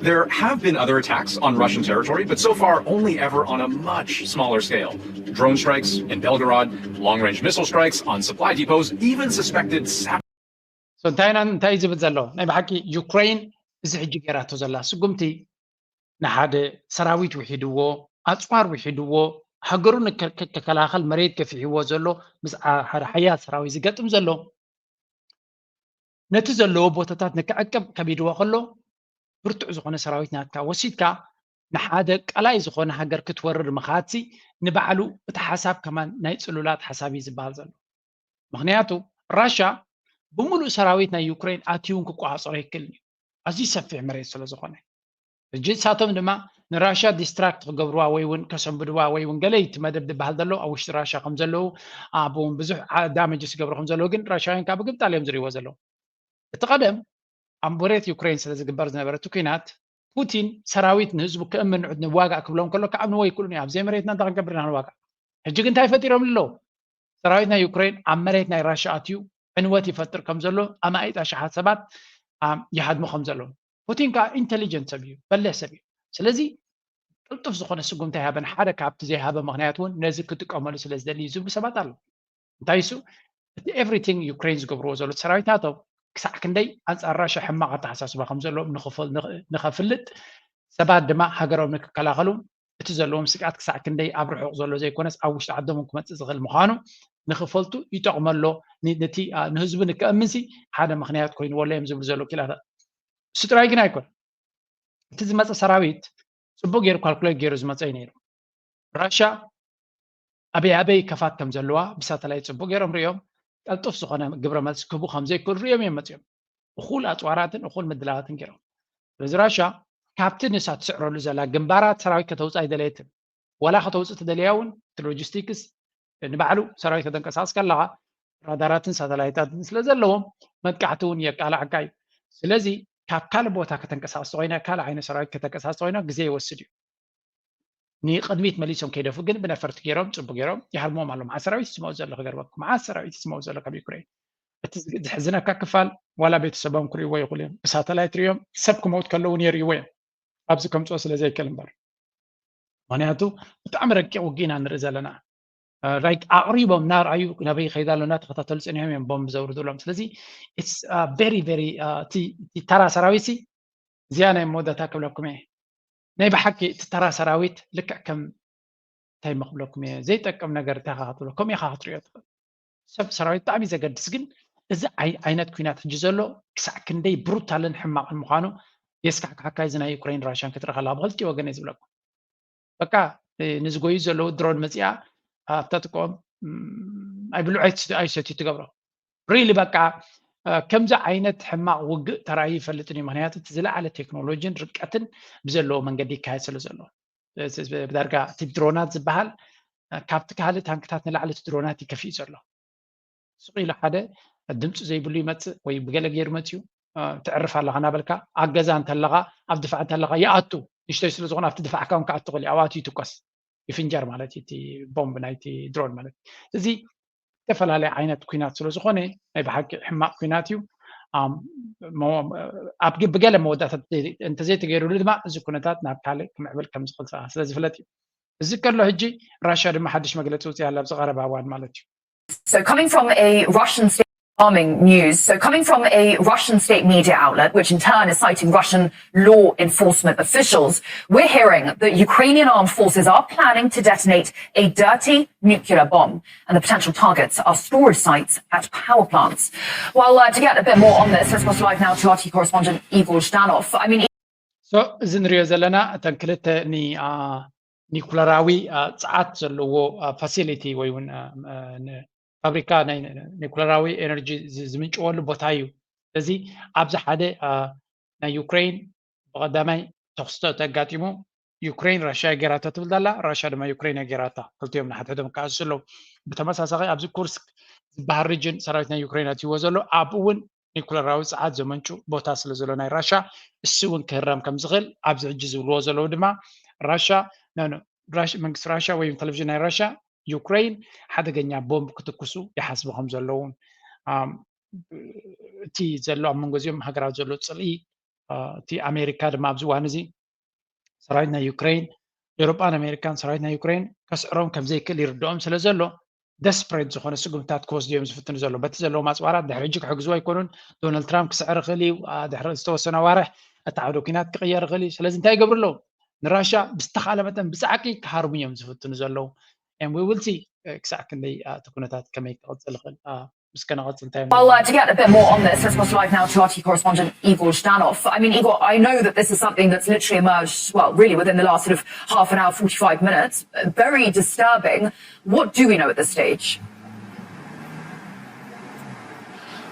There have been other attacks on Russian territory, but so far only ever on a much smaller scale. Drone strikes in Belgorod, long range missile strikes on supply depots, even suspected sabotage. So እንታይ ኢና እንታይ እዩ ዝብል ዘሎ? ናይ ብሓቂ ዩክሬን እዚ ሕጂ ገይራቶ ዘላ ስጉምቲ ንሓደ ሰራዊት ውሒድዎ፣ ኣጽዋር ውሒድዎ፣ ሃገሩ ንከ- ከከላኸል መሬት ገፊሕዎ ዘሎ ምስ ዓ- ሓደ ሓያል ሰራዊት ዝገጥም ዘሎ ነቲ ዘለዎ ቦታታት ንክዕቅብ ከቢድዎ ከሎ ብርቱዕ ዝኾነ ሰራዊት ናትካ ወሲድካ ንሓደ ቀላይ ዝኾነ ሃገር ክትወርር ምኻትሲ ንባዕሉ እቲ ሓሳብ ከማን ናይ ጽሉላት ሓሳብ እዩ ዝበሃል ዘሎ። ምክንያቱ ራሻ ብምሉእ ሰራዊት ናይ ዩክሬን ኣትዩን ክቆፃፀሮ ይክልን እዩ ኣዝዩ ሰፊሕ መሬት ስለ ዝኾነ። ሕጂ እሳቶም ድማ ንራሻ ዲስትራክት ክገብርዋ ወይ እውን ከሰንብድዋ ወይ እውን ገለ እቲ መደብ ዝበሃል ዘሎ ኣብ ውሽጢ ራሻ ከም ዘለዉ ኣብኡ እውን ብዙሕ ዳመጅ ዝገብሩ ከም ዘለዉ ግን ራሻውያን ካብ ግብጣል እዮም ዝርእይዎ ዘለዉ። እቲ ቀደም ኣብ መሬት ዩክሬን ስለ ዝግበር ዝነበረ እቲ ኩናት ፑቲን ሰራዊት ንህዝቡ ክእምን ንዋጋእ ክብሎም ከሎ ክኣምንዎ ይክእሉን እዮም። ኣብዘይ መሬትና እንታይ ክንገብር ኢና ንዋጋእ? ሕጂ ግን እንታይ ፈጢሮም ኣለዉ? ሰራዊት ናይ ዩክሬን ኣብ መሬት ናይ ራሻ ኣትዩ ዕንወት ይፈጥር ከም ዘሎ ኣማኢት ኣሽሓት ሰባት ይሃድሙ ከም ዘለዉ ፑቲን ከዓ ኢንቴሊጀንት ሰብ እዩ፣ በሊሕ ሰብ እዩ። ስለዚ ቅልጡፍ ዝኾነ ስጉምቲ ኣይሃበን። ሓደ ካብቲ ዘይሃበ ምክንያት እውን ነዚ ክጥቀመሉ ስለ ዝደሊ እዩ ዝብሉ ሰባት ኣለዉ። እንታይ እሱ እቲ ኤቭሪቲንግ ዩክሬን ዝገብርዎ ዘሎ ሰራዊትናቶም ክሳዕ ክንደይ ኣንፃር ራሻ ሕማቕ ኣተሓሳስባ ከም ዘለዎም ንኸፍልጥ ሰባት ድማ ሃገሮም ንክከላኸሉ እቲ ዘለዎም ስግኣት ክሳዕ ክንደይ ኣብ ርሑቕ ዘሎ ዘይኮነስ ኣብ ውሽጢ ዓዶም እውን ክመፅእ ዝኽእል ምዃኑ ንኽፈልጡ ይጠቕሞ ኣሎ። ነቲ ንህዝቢ ንከእምንሲ ሓደ ምኽንያት ኮይንዎ ኣሎ እዮም ዝብሉ ዘለዉ ክኢላታት። እሱ ጥራይ ግን ኣይኮን። እቲ ዝመፀ ሰራዊት ፅቡቅ ገይሩ ካልኩሌት ገይሩ ዝመፀ እዩ ነይሩ። ራሻ ኣበይ ኣበይ ከፋት ከም ዘለዋ ብሳተላይት ፅቡቅ ገይሮም ሪኦም ቀልጡፍ ዝኾነ ግብረ መልሲ ክህቡ ከም ዘይክእሉ ሪኦም እዮም መፂኦም። እኹል ኣፅዋራትን እኹል ምድላዋትን ገይሮም። ስለዚ ራሻ ካብቲ ንሳ ትስዕረሉ ዘላ ግንባራት ሰራዊት ከተውፅእ ኣይደለየትን። ዋላ ከተውፅእ ትደልያ እውን እቲ ሎጂስቲክስ ንባዕሉ ሰራዊት ከተንቀሳቅስ ከለካ ራዳራትን ሳተላይታትን ስለ ዘለዎም መጥቃዕቲ እውን የቃላዕካ እዩ። ስለዚ ካብ ካልእ ቦታ ከተንቀሳቐስ ኮይና ካልእ ዓይነት ሰራዊት ከተንቀሳቐስ ኮይና ግዜ ይወስድ እዩ። ንቅድሚት መሊሶም ከይደፉ ግን ብነፈርቲ ገይሮም ጽቡቅ ገይሮም ይሃርሞም ኣሎ። መዓት ሰራዊት ዝመው ዘሎ ክገርበኩም፣ መዓት ሰራዊት ዝመው ዘሎ ካብ ዩክሬን። እቲ ዝሕዝነካ ክፋል ዋላ ቤተሰቦም ክርእይዎ ይኽእሉ እዮም። ብሳተላይት ሪኦም ሰብ ክመውት ከለዉ እውን የርእይዎ እዮም። ኣብዚ ከምፅኦ ስለ ዘይክእል እምበር፣ ምክንያቱ ብጣዕሚ ረቂቕ ውግእ ኢና ንርኢ ዘለና። ራይት ኣቕሪቦም እናርኣዩ ናበይ ይኸይድ ኣሎ እናተኸታተሉ ፀኒሖም እዮም ቦምብ ዘውርድሎም። ስለዚ ቨሪ ቨሪ እቲ ተራ ሰራዊት እዚኣ ናይ መወዳእታ ክብለኩም እየ። ናይ ብሓቂ እቲ ተራ ሰራዊት ልክዕ ከም እንታይ መክብለኩም እየ ዘይጠቅም ነገር እንታይ ኢኻ ክትብሎ ከምኡ ኢኻ ክትሪኦ ትኽእል። ሰብ ሰራዊት ብጣዕሚ ዘገድስ ግን እዚ ዓይነት ኩናት ሕጂ ዘሎ ክሳዕ ክንደይ ብሩታልን ሕማቕን ምዃኑ የስካሕክሓካ። እዚ ናይ ዩክሬን ራሽያን ክትርኢ ከላ ብክልቲኡ ወገን እየ ዝብለኩም። በቃ ንዝጎዩ ዘለዉ ድሮን መፂኣ ኣብታ ጥቆም ኣይብልዑ ኣይሰትዩ ትገብሮ። ሪሊ በቃ ከምዚ ዓይነት ሕማቕ ውግእ ተራእዩ ይፈልጥን እዩ። ምክንያቱ እቲ ዝለዓለ ቴክኖሎጂን ርቀትን ብዘለዎ መንገዲ ይካየድ ስለ ዘሎ ብዳርጋ እቲ ድሮናት ዝበሃል ካብቲ ካልእ ታንክታት ንላዕሊ እቲ ድሮናት ይከፍእ ዘሎ። ስቕ ኢሉ ሓደ ድምፂ ዘይብሉ ይመፅእ ወይ ብገለ ገይሩ መፅዩ ትዕርፍ ኣለኻ እናበልካ ኣብ ገዛ እንተለኻ ኣብ ድፋዕ እንተለኻ ይኣቱ። ንሽተይ ስለ ዝኾነ ኣብቲ ድፋዕካ እውን ክኣቱ ክእል ኣብኣቱ ይትኮስ ይፍንጀር ማለት እዩ እቲ ቦምብ ናይቲ ድሮን ማለት እዚ ዝተፈላለየ ዓይነት ኩናት ስለ ዝኾነ ናይ ብሓቂ ሕማቕ ኩናት እዩ። ብገለ መወዳእታ እንተዘይተገይሩሉ ድማ እዚ ኩነታት ናብ ካልእ ክምዕብል ከም ዝኽእል ስለ ዝፍለጥ እዩ። እዚ ከሎ ሕጂ ራሽያ ድማ ሓድሽ መግለፂ ውፅእ ኣላ ኣብዚ ቀረባ እዋን ማለት እዩ። So coming from a Russian state farming news. So coming from a Russian state media outlet, which in turn is citing Russian law enforcement officials, we're hearing that Ukrainian armed forces are planning to detonate a dirty nuclear bomb. And the potential targets are storage sites at power plants. Well, uh, to get a bit more on this, let's cross live now to our T correspondent Igor Zhdanov. I mean, so እዚ ንሪኦ ዘለና እተን ክልተ ኒኩለራዊ ፀዓት ዘለዎ ፋሲሊቲ ወይ እውን ፋብሪካ ናይ ኒኩለራዊ ኤነርጂ ዝምንጭወሉ ቦታ እዩ። ስለዚ ኣብዚ ሓደ ናይ ዩክሬን ብቐዳማይ ተኽስቶ ተጋጢሙ ዩክሬን ራሽያ ገይራቶ ትብል ዘላ፣ ራሽያ ድማ ዩክሬን ገይራታ። ክልቲኦም ንሓድሕዶም ክኣሱ ኣለዉ። ብተመሳሳኺ ኣብዚ ኩርስክ ዝበሃል ሪጅን ሰራዊት ናይ ዩክሬን ኣትይዎ ዘሎ ኣብኡ እውን ኒኩለራዊ ፀዓት ዘመንጩ ቦታ ስለ ዘሎ ናይ ራሻ እሱ እውን ክህረም ከም ዝኽእል ኣብዚ ሕጂ ዝብልዎ ዘለዉ ድማ ራሻ መንግስቲ ራሻ ወይ ቴሌቪዥን ናይ ራሻ ዩክሬን ሓደገኛ ቦምብ ክትኩሱ ይሓስቡ ከም ዘለዉ እቲ ዘሎ ኣብ መንጎ እዚኦም ሃገራት ዘሎ ፅልኢ እቲ ኣሜሪካ ድማ ኣብዚ እዋን እዚ ሰራዊት ናይ ዩክሬን ኤውሮጳን ኣሜሪካን ሰራዊት ናይ ዩክሬን ከስዕሮም ከም ዘይክእል ይርድኦም ስለ ዘሎ ደስፕሬት ዝኾነ ስጉምታት ክወስዱ እዮም ዝፍትኑ ዘሎ በቲ ዘለዎም ኣፅዋራት ድሕሪ ሕጂ ክሕግዝዎ ኣይኮኑን። ዶናልድ ትራምፕ ክስዕር ይኽእል እዩ። ድሕሪ ዝተወሰነ ኣዋርሕ እቲ ዓውደ ኩናት ክቕየር ይኽእል እዩ። ስለዚ እንታይ ይገብሩ ኣለዉ? ንራሻ ብዝተኻለ መጠን ብፃዕቂ ክሃርሙ እዮም ዝፍትኑ ዘለዉ። And we will see ክሳዕ ክንደይ እቲ ኩነታት ከመይ ክቕፅል ይኽእል ምስ ከነቐፅል እንታይ Well, uh, to get a bit more on this, let's cross live now to our T correspondent Igor Zhdanov. I mean, Igor, I know that this is something that's literally emerged, well, really within the last sort of half an hour, forty-five minutes. Very disturbing. What do we know at this stage?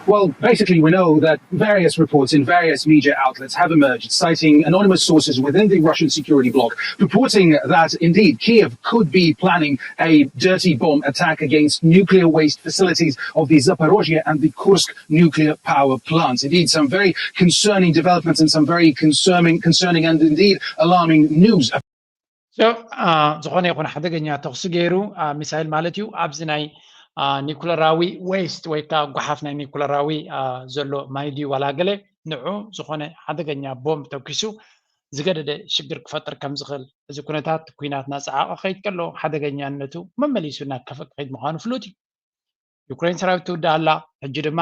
Well, basically, we know that various reports in various media outlets have emerged, citing anonymous sources within the Russian security bloc, reporting that indeed Kiev could be planning a dirty bomb attack against nuclear waste facilities of the Zaporozhye and the Kursk nuclear power plants. Indeed, some very concerning developments and some very concerning, concerning and indeed alarming news. So ዝኾነ ይኹን ሓደገኛ ተኽሲ ገይሩ ሚሳይል ማለት እዩ ኣብዚ ናይ ኒኩለራዊ ዌስት ወይ ከዓ ጓሓፍ ናይ ኒኩለራዊ ዘሎ ማይ ድዩ ዋላ ገለ ንዑ ዝኾነ ሓደገኛ ቦምብ ተኪሱ ዝገደደ ሽግር ክፈጥር ከም ዝኽእል እዚ ኩነታት ኩናት ናፀዓቐ ከይድ ከሎ ሓደገኛነቱ መመሊሱ እናከፈ ክኸይድ ምዃኑ ፍሉጥ እዩ። ዩክሬን ሰራዊት ትውዳእ ኣላ። ሕጂ ድማ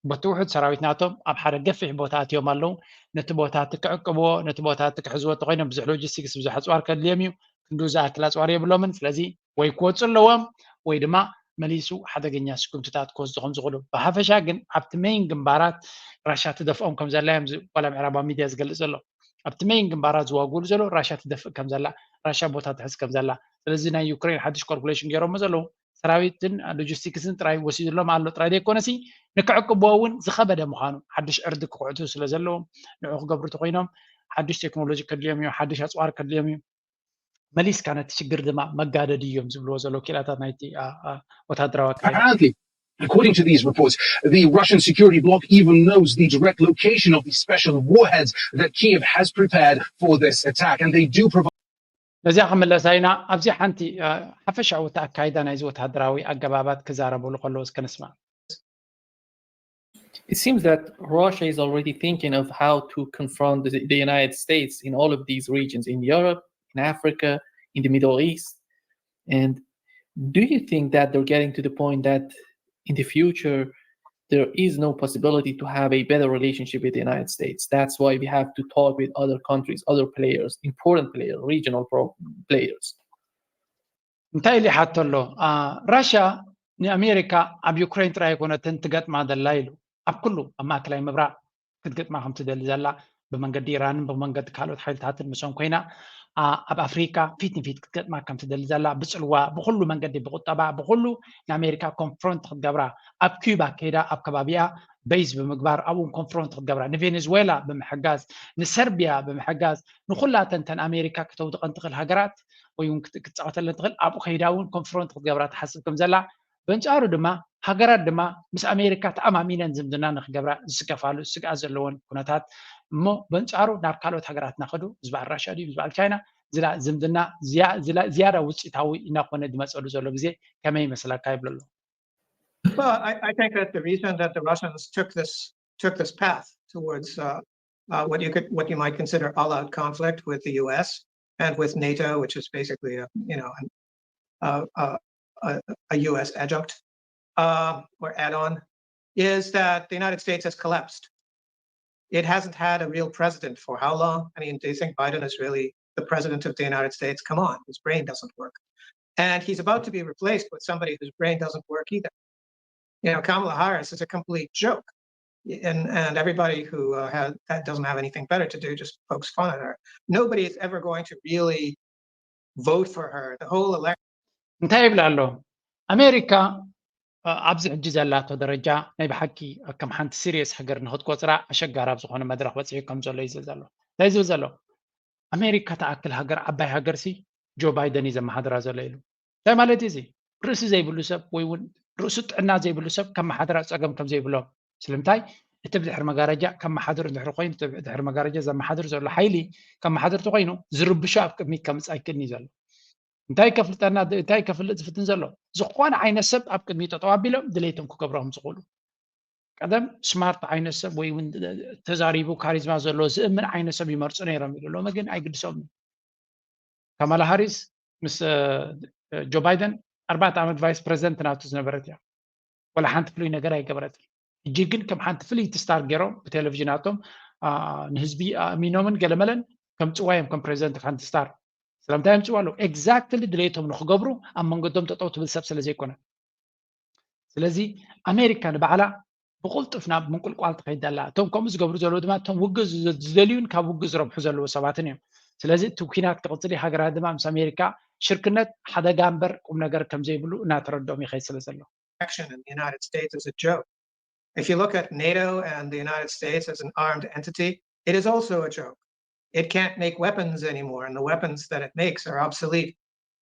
በቲ ውሑድ ሰራዊት ናቶም ኣብ ሓደ ገፊሕ ቦታ ኣትዮም ኣለዉ። ነቲ ቦታ እቲ ክዕቅብዎ ነቲ ቦታ እቲ ክሕዝዎ እንተኮይኖም ብዙሕ ሎጂስቲክስ ብዙሕ ኣፅዋር ከድልዮም እዩ። ክንዱ ዝኣክል ኣፅዋር የብሎምን። ስለዚ ወይ ክወፁ ኣለዎም ወይ ድማ መሊሱ ሓደገኛ ስጉምትታት ክወስዱ ከም ዝኽእሉ ብሓፈሻ ግን ኣብቲ መይን ግንባራት ራሻ ትደፍኦም ከም ዘላ እዮም ዋላ ምዕራባዊ ሚድያ ዝገልፅ ዘሎ። ኣብቲ መይን ግንባራት ዝዋግእሉ ዘሎ ራሻ ትደፍእ ከም ዘላ ራሻ ቦታ ትሕዝ ከም ዘላ። ስለዚ ናይ ዩክሬን ሓድሽ ካልኩሌሽን ገይሮሞ ዘለዉ ሰራዊትን ሎጂስቲክስን ጥራይ ወሲድሎም ኣሎ ጥራይ ዘይኮነሲ ንክዕቅብዎ እውን ዝኸበደ ምዃኑ ሓድሽ ዕርዲ ክኩዕቱ ስለ ዘለዎም ንዑ ክገብሩ ተኮይኖም ሓድሽ ቴክኖሎጂ ከድልዮም እዩ ሓድሽ ኣፅዋር ከድልዮም እዩ። መሊስካ ነቲ ሽግር ድማ መጋደዲ እዮም ዝብልዎ ዘለዉ ክኢላታት ናይቲ ወታደራዊ ኣካይዳ። According to these reports, the Russian security bloc even knows the direct location of the special warheads that Kiev has prepared for this attack, and they do provide. ነዚኣ ክምለሳ ኢና። ኣብዚ ሓንቲ ሓፈሻዊ ኣካይዳ ናይዚ ወታደራዊ ኣገባባት ክዛረብሉ ከለዉ እስከ ንስማዕ። It seems that Russia is already thinking of how to confront the, the United States in all of these regions, in Europe, in Africa, in the Middle East. And do you think that they're getting to the point that in the future there is no possibility to have a better relationship with the United States? That's why we have to talk with other countries, other players, important players, regional pro- players. እንታይ ኢሉ ይሓቶ ኣሎ? ራሽያ ንኣሜሪካ ኣብ ዩክሬን ጥራይ ኣይኮነትን ትገጥማ ዘላ ኢሉ፣ ኣብ ኩሉ ኣብ ማእከላይ ምብራቕ ክትገጥማ ከም ትደሊ ዘላ፣ ብመንገዲ ኢራንን ብመንገዲ ካልኦት ሓይልታትን ምስኦም ኮይና ኣብ ኣፍሪካ ፊት ንፊት ክትገጥማ ከም ትደሊ ዘላ፣ ብፅልዋ፣ ብኩሉ መንገዲ፣ ብቁጠባ፣ ብኩሉ ንኣሜሪካ ኮንፍሮንት ክትገብራ፣ ኣብ ኪዩባ ከይዳ ኣብ ከባቢኣ በይዝ ብምግባር ኣብኡን ኮንፍሮንት ክትገብራ፣ ንቬኔዝዌላ ብምሕጋዝ፣ ንሰርቢያ ብምሕጋዝ፣ ንኩላተን ተን ኣሜሪካ ክተውድቐን ትኽእል ሃገራት ወይ እውን ክትፃወተለን ትኽእል ኣብኡ ከይዳ እውን ኮንፍሮንት ክትገብራ ትሓስብ ከም ዘላ፣ በንጻሩ ድማ ሃገራት ድማ ምስ ኣሜሪካ ተኣማሚነን ዝምድና ንክገብራ ዝስከፋሉ ስግኣት ዘለወን ኩነታት እሞ በንጻሩ ናብ ካልኦት ሃገራት እናኸዱ ዝበዓል ራሽያ ድዩ ዝበዓል ቻይና ዝምድና ዝያዳ ውፅኢታዊ እናኮነ ዝመፀሉ ዘሎ ግዜ ከመይ ይመስለካ ይብሉ ኣለዉ። Well, I, I think that the reason that the Russians took this took this path towards uh, uh, what you could what you might consider all-out conflict with the U S and with NATO, which is basically a you know an, uh, uh, a, a U S adjunct uh, or add-on, is that the United States has collapsed. It hasn't had a real president for how long? I mean, do you think Biden is really the president of the United States? Come on, his brain doesn't work. And he's about to be replaced with somebody whose brain doesn't work either. You know, Kamala Harris is a complete joke. And, and everybody who uh, has, that doesn't have anything better to do just pokes fun at her. Nobody is ever going to really vote for her. The whole election. እንታይ ይብል ኣሎ? ኣሜሪካ ኣብዚ ሕጂ ዘላቶ ደረጃ ናይ ብሓቂ ከም ሓንቲ ሲሪየስ ሃገር ንክትቆፅራ ኣሸጋሪ ኣብ ዝኾነ መድረክ በፂሑ ከም ዘሎ እዩ ዝብል ዘሎ። እንታይ ዝብል ዘሎ? ኣሜሪካ ትኣክል ሃገር፣ ዓባይ ሃገር ሲ ጆ ባይደን እዩ ዘመሓድራ ዘሎ ኢሉ። እንታይ ማለት እዩ እዚ? ርእሲ ዘይብሉ ሰብ ወይ እውን ርእሱ ጥዕና ዘይብሉ ሰብ ከመሓድራ ፀገም ከም ዘይብሎም። ስለምንታይ? እቲ ብድሕሪ መጋረጃ ከመሓድር እንድሕሪ ኮይኑ፣ እቲ ብድሕሪ መጋረጃ ዘመሓድር ዘሎ ሓይሊ ከመሓድር ተኮይኑ ዝርብሾ ኣብ ቅድሚት ከምፅእ ኣይክእልን እዩ ዘሎ። እንታይ ከፍልጠና እንታይ ከፍልጥ ዝፍትን ዘሎ? ዝኾነ ዓይነት ሰብ ኣብ ቅድሚ ጠጠው ኣቢሎም ድሌቶም ክገብሮም ዝኽእሉ ቀደም ስማርት ዓይነት ሰብ ወይ እውን ተዛሪቡ ካሪዝማ ዘለዎ ዝእምን ዓይነት ሰብ ይመርፁ ነይሮም ኢሉ። ሎሚ ግን ኣይግድሶም። ካማላ ሃሪስ ምስ ጆ ባይደን ኣርባዕተ ዓመት ቫይስ ፕሬዚደንት ናቱ ዝነበረት እያ። ወላ ሓንቲ ፍሉይ ነገር ኣይገበረትን። ሕጂ ግን ከም ሓንቲ ፍልይቲ ስታር ገይሮም ብቴሌቪዥናቶም ንህዝቢ ኣእሚኖምን ገለመለን ከምፅዋ እዮም ከም ፕሬዚደንት ሓንቲ ስታር። ስለምንታይ የምፅዋ ኣለዉ? ኤግዛክትሊ ድሌቶም ንክገብሩ ኣብ መንገዶም ጠጠው ትብል ሰብ ስለዘይኮነ። ስለዚ ኣሜሪካ ንባዕላ ብቁልጡፍ ናብ ምንቁልቋል ትኸይድ ኣላ። እቶም ከምኡ ዝገብሩ ዘለዉ ድማ እቶም ውግእ ዝደልዩን ካብ ውግእ ዝረብሑ ዘለዉ ሰባትን እዮም። ስለዚ እቲ ኩናት ክቕፅል እዩ። ሃገራት ድማ ምስ ኣሜሪካ ሽርክነት ሓደጋ እምበር ቁም ነገር ከም ዘይብሉ እናተረድኦም ይኸይድ ስለ ዘሎ። Action in the United States is a joke. If you look at NATO and the United States as an armed entity, it is also a joke. It can't make weapons anymore, and the weapons that it makes are obsolete.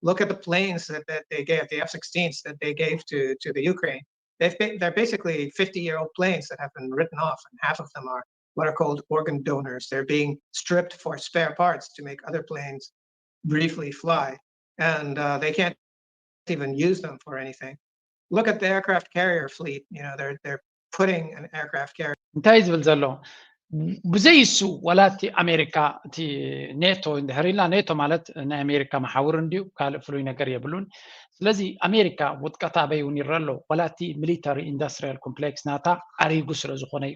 Look at the planes that, that they gave, the F sixteens that they gave to, to the Ukraine. They've, they're basically fifty year old planes that have been written off, and half of them are what are called organ donors. They're being stripped for spare parts to make other planes briefly fly, and uh, they can't even use them for anything. Look at the aircraft carrier fleet. You know, they're they're putting an aircraft carrier. እንታይ ዝብል ዘሎ? ብዘይ እሱ ዋላ እቲ ኣሜሪካ እቲ ኔቶ እንድሕር ኢልና፣ ኔቶ ማለት ናይ ኣሜሪካ መሓውር እንድዩ፣ ካልእ ፍሉይ ነገር የብሉን። ስለዚ ኣሜሪካ ውጥቀታ ኣበይ እውን ይረአ ኣሎ። ዋላ እቲ ሚሊተሪ ኢንዱስትሪያል ኮምፕሌክስ ናታ ኣሪጉ ስለ ዝኾነ እዩ።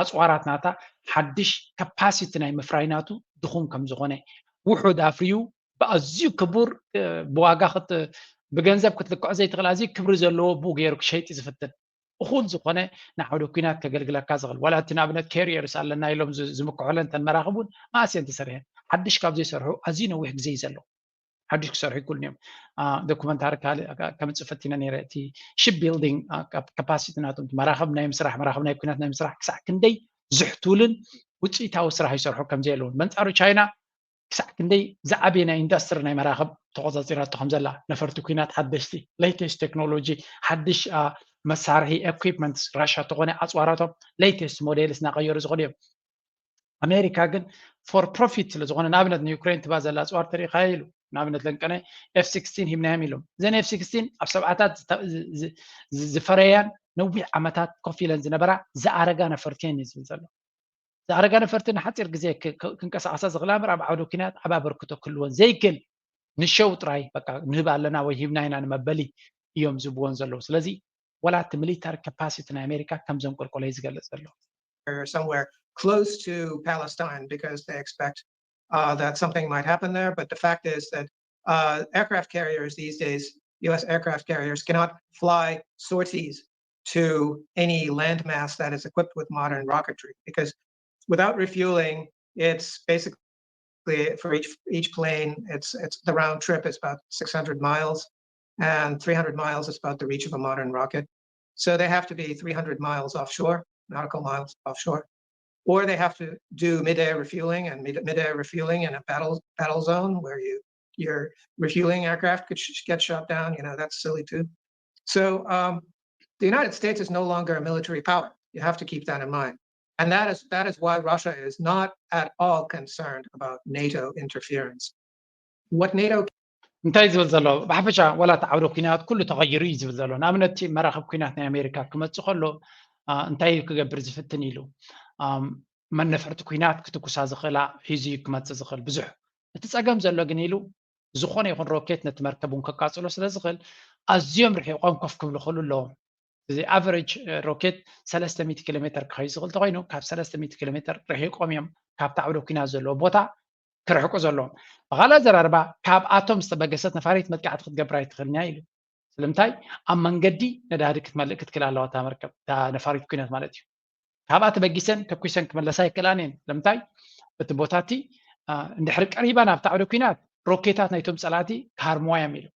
ኣፅዋራት ናታ ሓድሽ ካፓሲቲ ናይ ምፍራይ ናቱ ድኹም ከም ዝኾነ፣ ውሑድ ኣፍርዩ ብኣዝዩ ክቡር ብዋጋ ብገንዘብ ክትልክዖ ዘይትኽእል ኣዝዩ ክብሪ ዘለዎ ብኡ ገይሩ ክሸይጥ ዝፍትን። እኹል ዝኾነ ንዓውደ ኲናት ከገልግለካ ዝኽእል ዋላ እቲ ንኣብነት ካሪየርስ ኣለና ኢሎም ዝምክሑለን ተን መራኽብ እውን መኣስ እየን ተሰሪሐን? ሓድሽ ካብ ዘይሰርሑ ኣዝዩ ነዊሕ ግዜ እዩ ዘሎ። ሓድሽ ክሰርሑ ይክእሉን እዮም። ዶኩመንታሪ ካልእ ከምፅእ ፈቲነ ነይረ። እቲ ሽፕ ቢልዲንግ ካፓሲቲ ናቶም መራኽብ ናይ ምስራሕ መራኽብ ናይ ኲናት ናይ ምስራሕ ክሳዕ ክንደይ ዝሕቱልን ውፅኢታዊ ስራሕ ይሰርሑ ከም ዘየለውን። በንፃሩ ቻይና ክሳዕ ክንደይ ዝዓበየ ናይ ኢንዱስትሪ ናይ መራኽብ ተቆፃፂራቶ ከም ዘላ፣ ነፈርቲ ኲናት ሓደሽቲ ሌተስት ቴክኖሎጂ ሓድሽ መሳርሒ equipments ራሻ ተኾነ ኣፅዋራቶም latest models እናቐየሩ ዝኸዱ እዮም። ኣሜሪካ ግን for profit ስለ ዝኾነ ንኣብነት ንዩክሬን ትባ ዘላ ኣፅዋር ተሪኢኻ ኢሉ ንኣብነት ለንቀነ ኤፍ ሲክስቲን ሂብናዮም ኢሎም እዘን ኤፍ ሲክስቲን ኣብ ሰብዓታት ዝፈረያን ነዊሕ ዓመታት ኮፍ ኢለን ዝነበራ ዝኣረጋ ነፈርቲ እየን እዩ ዝብል ዘሎ። ዝኣረጋ ነፈርቲ ንሓፂር ግዜ ክንቀሳቐሳ ዝኽላ እምበር ኣብ ዓውደ ኩናት ዓብ ኣበርክቶ ክህልወን ዘይክል ንሸው ጥራይ በቃ ንህብ ኣለና ወይ ሂብና ኢና ንመበሊ እዮም ዝብወን ዘለዉ። ስለዚ ወላ እቲ ሚሊታሪ ካፓሲቲ ናይ ኣሜሪካ ከም ዘንቆልቆለ እዩ ዝገልጽ ዘሎ። Somewhere close to Palestine because they expect uh, that something might happen there. But the fact is that uh, aircraft carriers these days, U S aircraft carriers, cannot fly sorties to any landmass that is equipped with modern rocketry because without refueling, it's basically for each each plane, it's it's the round trip is about six hundred miles, and three hundred miles is about the reach of a modern rocket. So they have to be three hundred miles offshore, nautical miles offshore, or they have to do mid-air refueling, and mid- mid-air refueling in a battle battle zone where you your refueling aircraft could sh- get shot down. You know, that's silly too. So um, the United States is no longer a military power. You have to keep that in mind. And that is that is why Russia is not at all concerned about NATO interference. What NATO እንታይ ዝብል ዘሎ ብሓፈሻ ወላ እቲ ዓውደ ኩናት ኩሉ ተቐይሩ እዩ ዝብል ዘሎ። ንኣብነት መራኸብ ኩናት ናይ ኣሜሪካ ክመፅእ ከሎ እንታይ እዩ ክገብር ዝፍትን ኢሉ መነፈርቲ ኩናት ክትኩሳ ዝኽእላ ሒዙ እዩ ክመፅእ ዝኽእል ብዙሕ። እቲ ፀገም ዘሎ ግን ኢሉ ዝኾነ ይኹን ሮኬት ነቲ መርከብ እውን ከቃፅሎ ስለ ዝኽእል ኣዝዮም ርሒቖም ኮፍ ክብሉ ክእሉ ኣለዎም። እዚ ኣቨሬጅ ሮኬት ሰለስተ ሚእቲ ኪሎ ሜትር ክኸይድ ዝኽእል ተኮይኑ ካብ ሰለስተ ሚእቲ ኪሎ ሜትር ርሒቆም እዮም ካብቲ ዓውደ ኩናት ዘለዎ ቦታ ክርሕቁ ዘለዎም። ብኻልእ ኣዘራርባ ካብ ኣቶም ዝተበገሰት ነፋሪት መጥቃዕቲ ክትገብር ኣይትኽእልን እያ ኢሉ። ስለምንታይ ኣብ መንገዲ ነዳዲ ክትመልእ ክትክእል ኣለዋ እታ መርከብ እታ ነፋሪት ኩናት ማለት እዩ። ካብኣ ተበጊሰን ተኩሰን ክመለሳ ኣይክእላን እየን። ስለምንታይ እቲ ቦታ እቲ እንድሕሪ ቀሪባ ናብቲ ዓውደ ኩናት ሮኬታት ናይቶም ፀላእቲ ክሃርምዋ እዮም ኢሉ።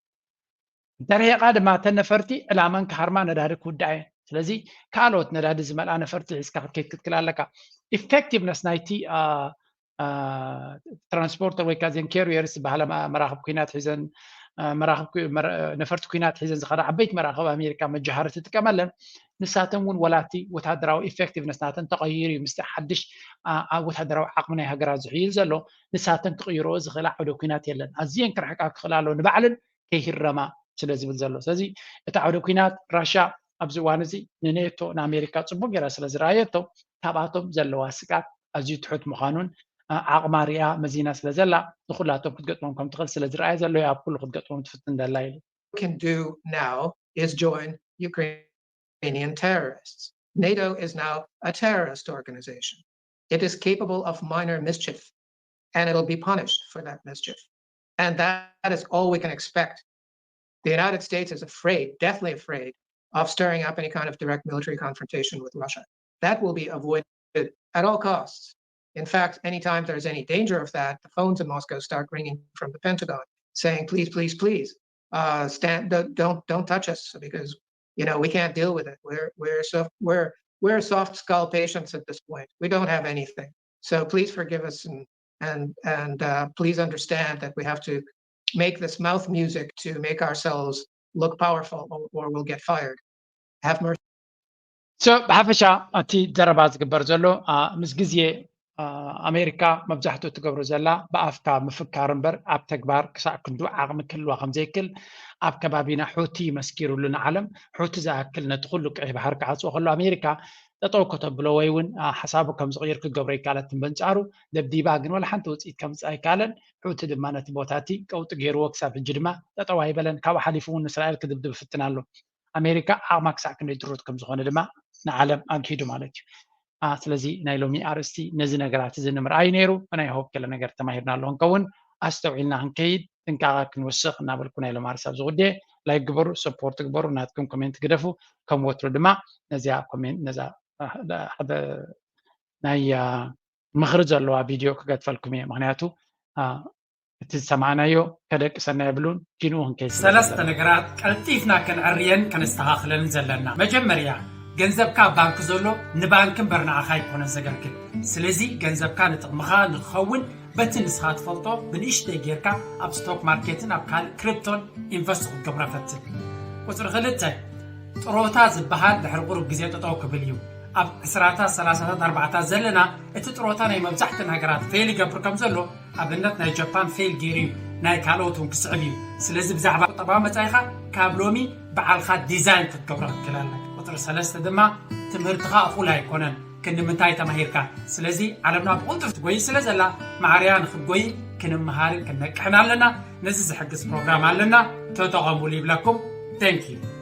እንተርሒቓ ድማ እተን ነፈርቲ ዕላመን ክሃርማ ነዳዲ ክውድኣ እየን። ስለዚ ካልኦት ነዳዲ ዝመልኣ ነፈርቲ ሒዝካ ክትከይድ ክትክእል ኣለካ። ኢፌክቲቭነስ ናይቲ ትራንስፖርተር ወይ ከዓ ዜን ካሪየርስ ዝበሃላ መራክብ ኩናት ሒዘን ነፈርቲ ኩናት ሒዘን ዝኸዳ ዓበይቲ መራክብ ኣሜሪካ መጃሃሪ ትጥቀመለን ንሳተን እውን ወላቲ ወታደራዊ ኢፌክቲቭነስ ናተን ተቐይሩ እዩ ምስቲ ሓድሽ ኣብ ወታደራዊ ዓቕሚ ናይ ሃገራት ዝሕይል ዘሎ ንሳተን ክቕይርኦ ዝኽእላ ዓውደ ኩናት የለን። ኣዝየን ክርሕቃ ክኽእላ ኣለዎ ንባዕለን ከይህረማ ስለ ዝብል ዘሎ። ስለዚ እቲ ዓውደ ኩናት ራሻ ኣብዚ እዋን እዚ ንኔቶ ንኣሜሪካ ፅቡቅ ገይራ ስለ ዝረኣየቶ ካብኣቶም ዘለዋ ስጋት ኣዝዩ ትሑት ምዃኑን ዓቕማ ሪኣ መዚና ስለ ዘላ ንኩላቶም ክትገጥሞም ከም ትኽእል ስለ ዝረኣየ ዘሎ ኣብ ኩሉ ክትገጥሞም ትፍትን ዘላ ኢሉ። can do now is join Ukrainian terrorists. NATO is now a terrorist organization. It is capable of minor mischief and it'll be punished for that mischief. And that is all we can expect. The United States is afraid, deathly afraid, of stirring up any kind of direct military confrontation with Russia. That will be avoided at all costs. In fact, anytime there's any danger of that, the phones in Moscow start ringing from the Pentagon saying, please, please, please, uh, stand, don't, don't, don't touch us because, you know, we can't deal with it. We're, we're, so, we're, we're soft skull patients at this point. We don't have anything. So please forgive us and, and, and uh, please understand that we have to make this mouth music to make ourselves look powerful or, or we'll get fired. Have mercy. So ብሓፈሻ እቲ ዘረባ ዝግበር ዘሎ ምስ ግዜ ኣሜሪካ መብዛሕትኡ ትገብሮ ዘላ ብኣፍካ ምፍካር እምበር ኣብ ተግባር ክሳዕ ክንዱ ዓቕሚ ክህልዋ ከም ዘይክል ኣብ ከባቢና ሑቲ መስኪሩሉ ንዓለም። ሑቲ ዝኣክል ነቲ ኩሉ ቀይሕ ባሕሪ ክዓፅዎ ከሎ ኣሜሪካ ጠጠው ከተብሎ ወይ እውን ሓሳቡ ከም ዝቕይር ክገብሮ ይካለትን በንፃሩ ደብዲባ ግን ወላ ሓንቲ ውፅኢት ከምፅእ ኣይካለን። ሑቲ ድማ ነቲ ቦታ እቲ ቀውጢ ገይርዎ ክሳብ ሕጂ ድማ ጠጠው ኣይበለን። ካብኡ ሓሊፉ እውን ንእስራኤል ክድብድብ ይፍትን ኣሎ። ኣሜሪካ ዓቕማ ክሳዕ ክንደይ ድሩት ከም ዝኾነ ድማ ንዓለም ኣግሂዱ ማለት እዩ። ስለዚ ናይ ሎሚ ኣርእስቲ ነዚ ነገራት እዚ ንምርኣይ ነይሩ። ናይ ሆፕ ገለ ነገር ተማሂርና ኣሎ ክንከውን ኣስተውዒልና ክንከይድ ጥንቃቐ ክንወስኽ እናበልኩ ናይ ሎም ኣርሳብ ዝጉዴ ላይክ ግበሩ፣ ሰፖርት ግበሩ፣ ናትኩም ኮሜንት ግደፉ። ከም ወትሩ ድማ ነዚኣ ኮሜንት ነዛ ሓደ ናይ ምኽሪ ዘለዋ ቪድዮ ክገድፈልኩም እየ። ምክንያቱ እቲ ዝሰማዕናዮ ከደቅሰና የብሉን። ኪንኡ ክንከይ ሰለስተ ነገራት ቀልጢፍና ከነዕርየን ከነስተኻኽለንን ዘለና። መጀመርያ ገንዘብካ ኣብ ባንክ ዘሎ ንባንክ እምበር ንዓኻ ኣይኮነን ዘገልግል። ስለዚ ገንዘብካ ንጥቕምኻ ንክኸውን በቲ ንስኻ ትፈልጦ ብንእሽተይ ጌርካ ኣብ ስቶክ ማርኬትን ኣብ ካልእ ክሪፕቶን ኢንቨስት ክትገብሮ ፈትን። ቁፅሪ ክልተ ጥሮታ ዝበሃል ድሕሪ ቁሩብ ግዜ ጠጠው ክብል እዩ። ኣብ ዕስራታት ሰላሳታት ኣርባዕታት ዘለና እቲ ጥሮታ ናይ መብዛሕትን ሃገራት ፌል ይገብር ከም ዘሎ ኣብነት ናይ ጃፓን ፌል ገይሩ እዩ። ናይ ካልኦት እውን ክስዕብ እዩ። ስለዚ ብዛዕባ ቁጠባዊ መጻኢኻ ካብ ሎሚ በዓልኻ ዲዛይን ክትገብሮ ክትክእል ኣለካ። ቁፅሪ ሰለስተ ድማ ትምህርትኻ እኹል ኣይኮነን። ክንዲ ምንታይ ተማሂርካ? ስለዚ ዓለምና ብቕልጡፍ ትጎይ ስለ ዘላ ማዕርያ ንክትጎይ ክንመሃርን ክንነቅሕን ኣለና። ነዚ ዝሕግዝ ፕሮግራም ኣለና፣ ተጠቐሙሉ ይብለኩም። Thank you።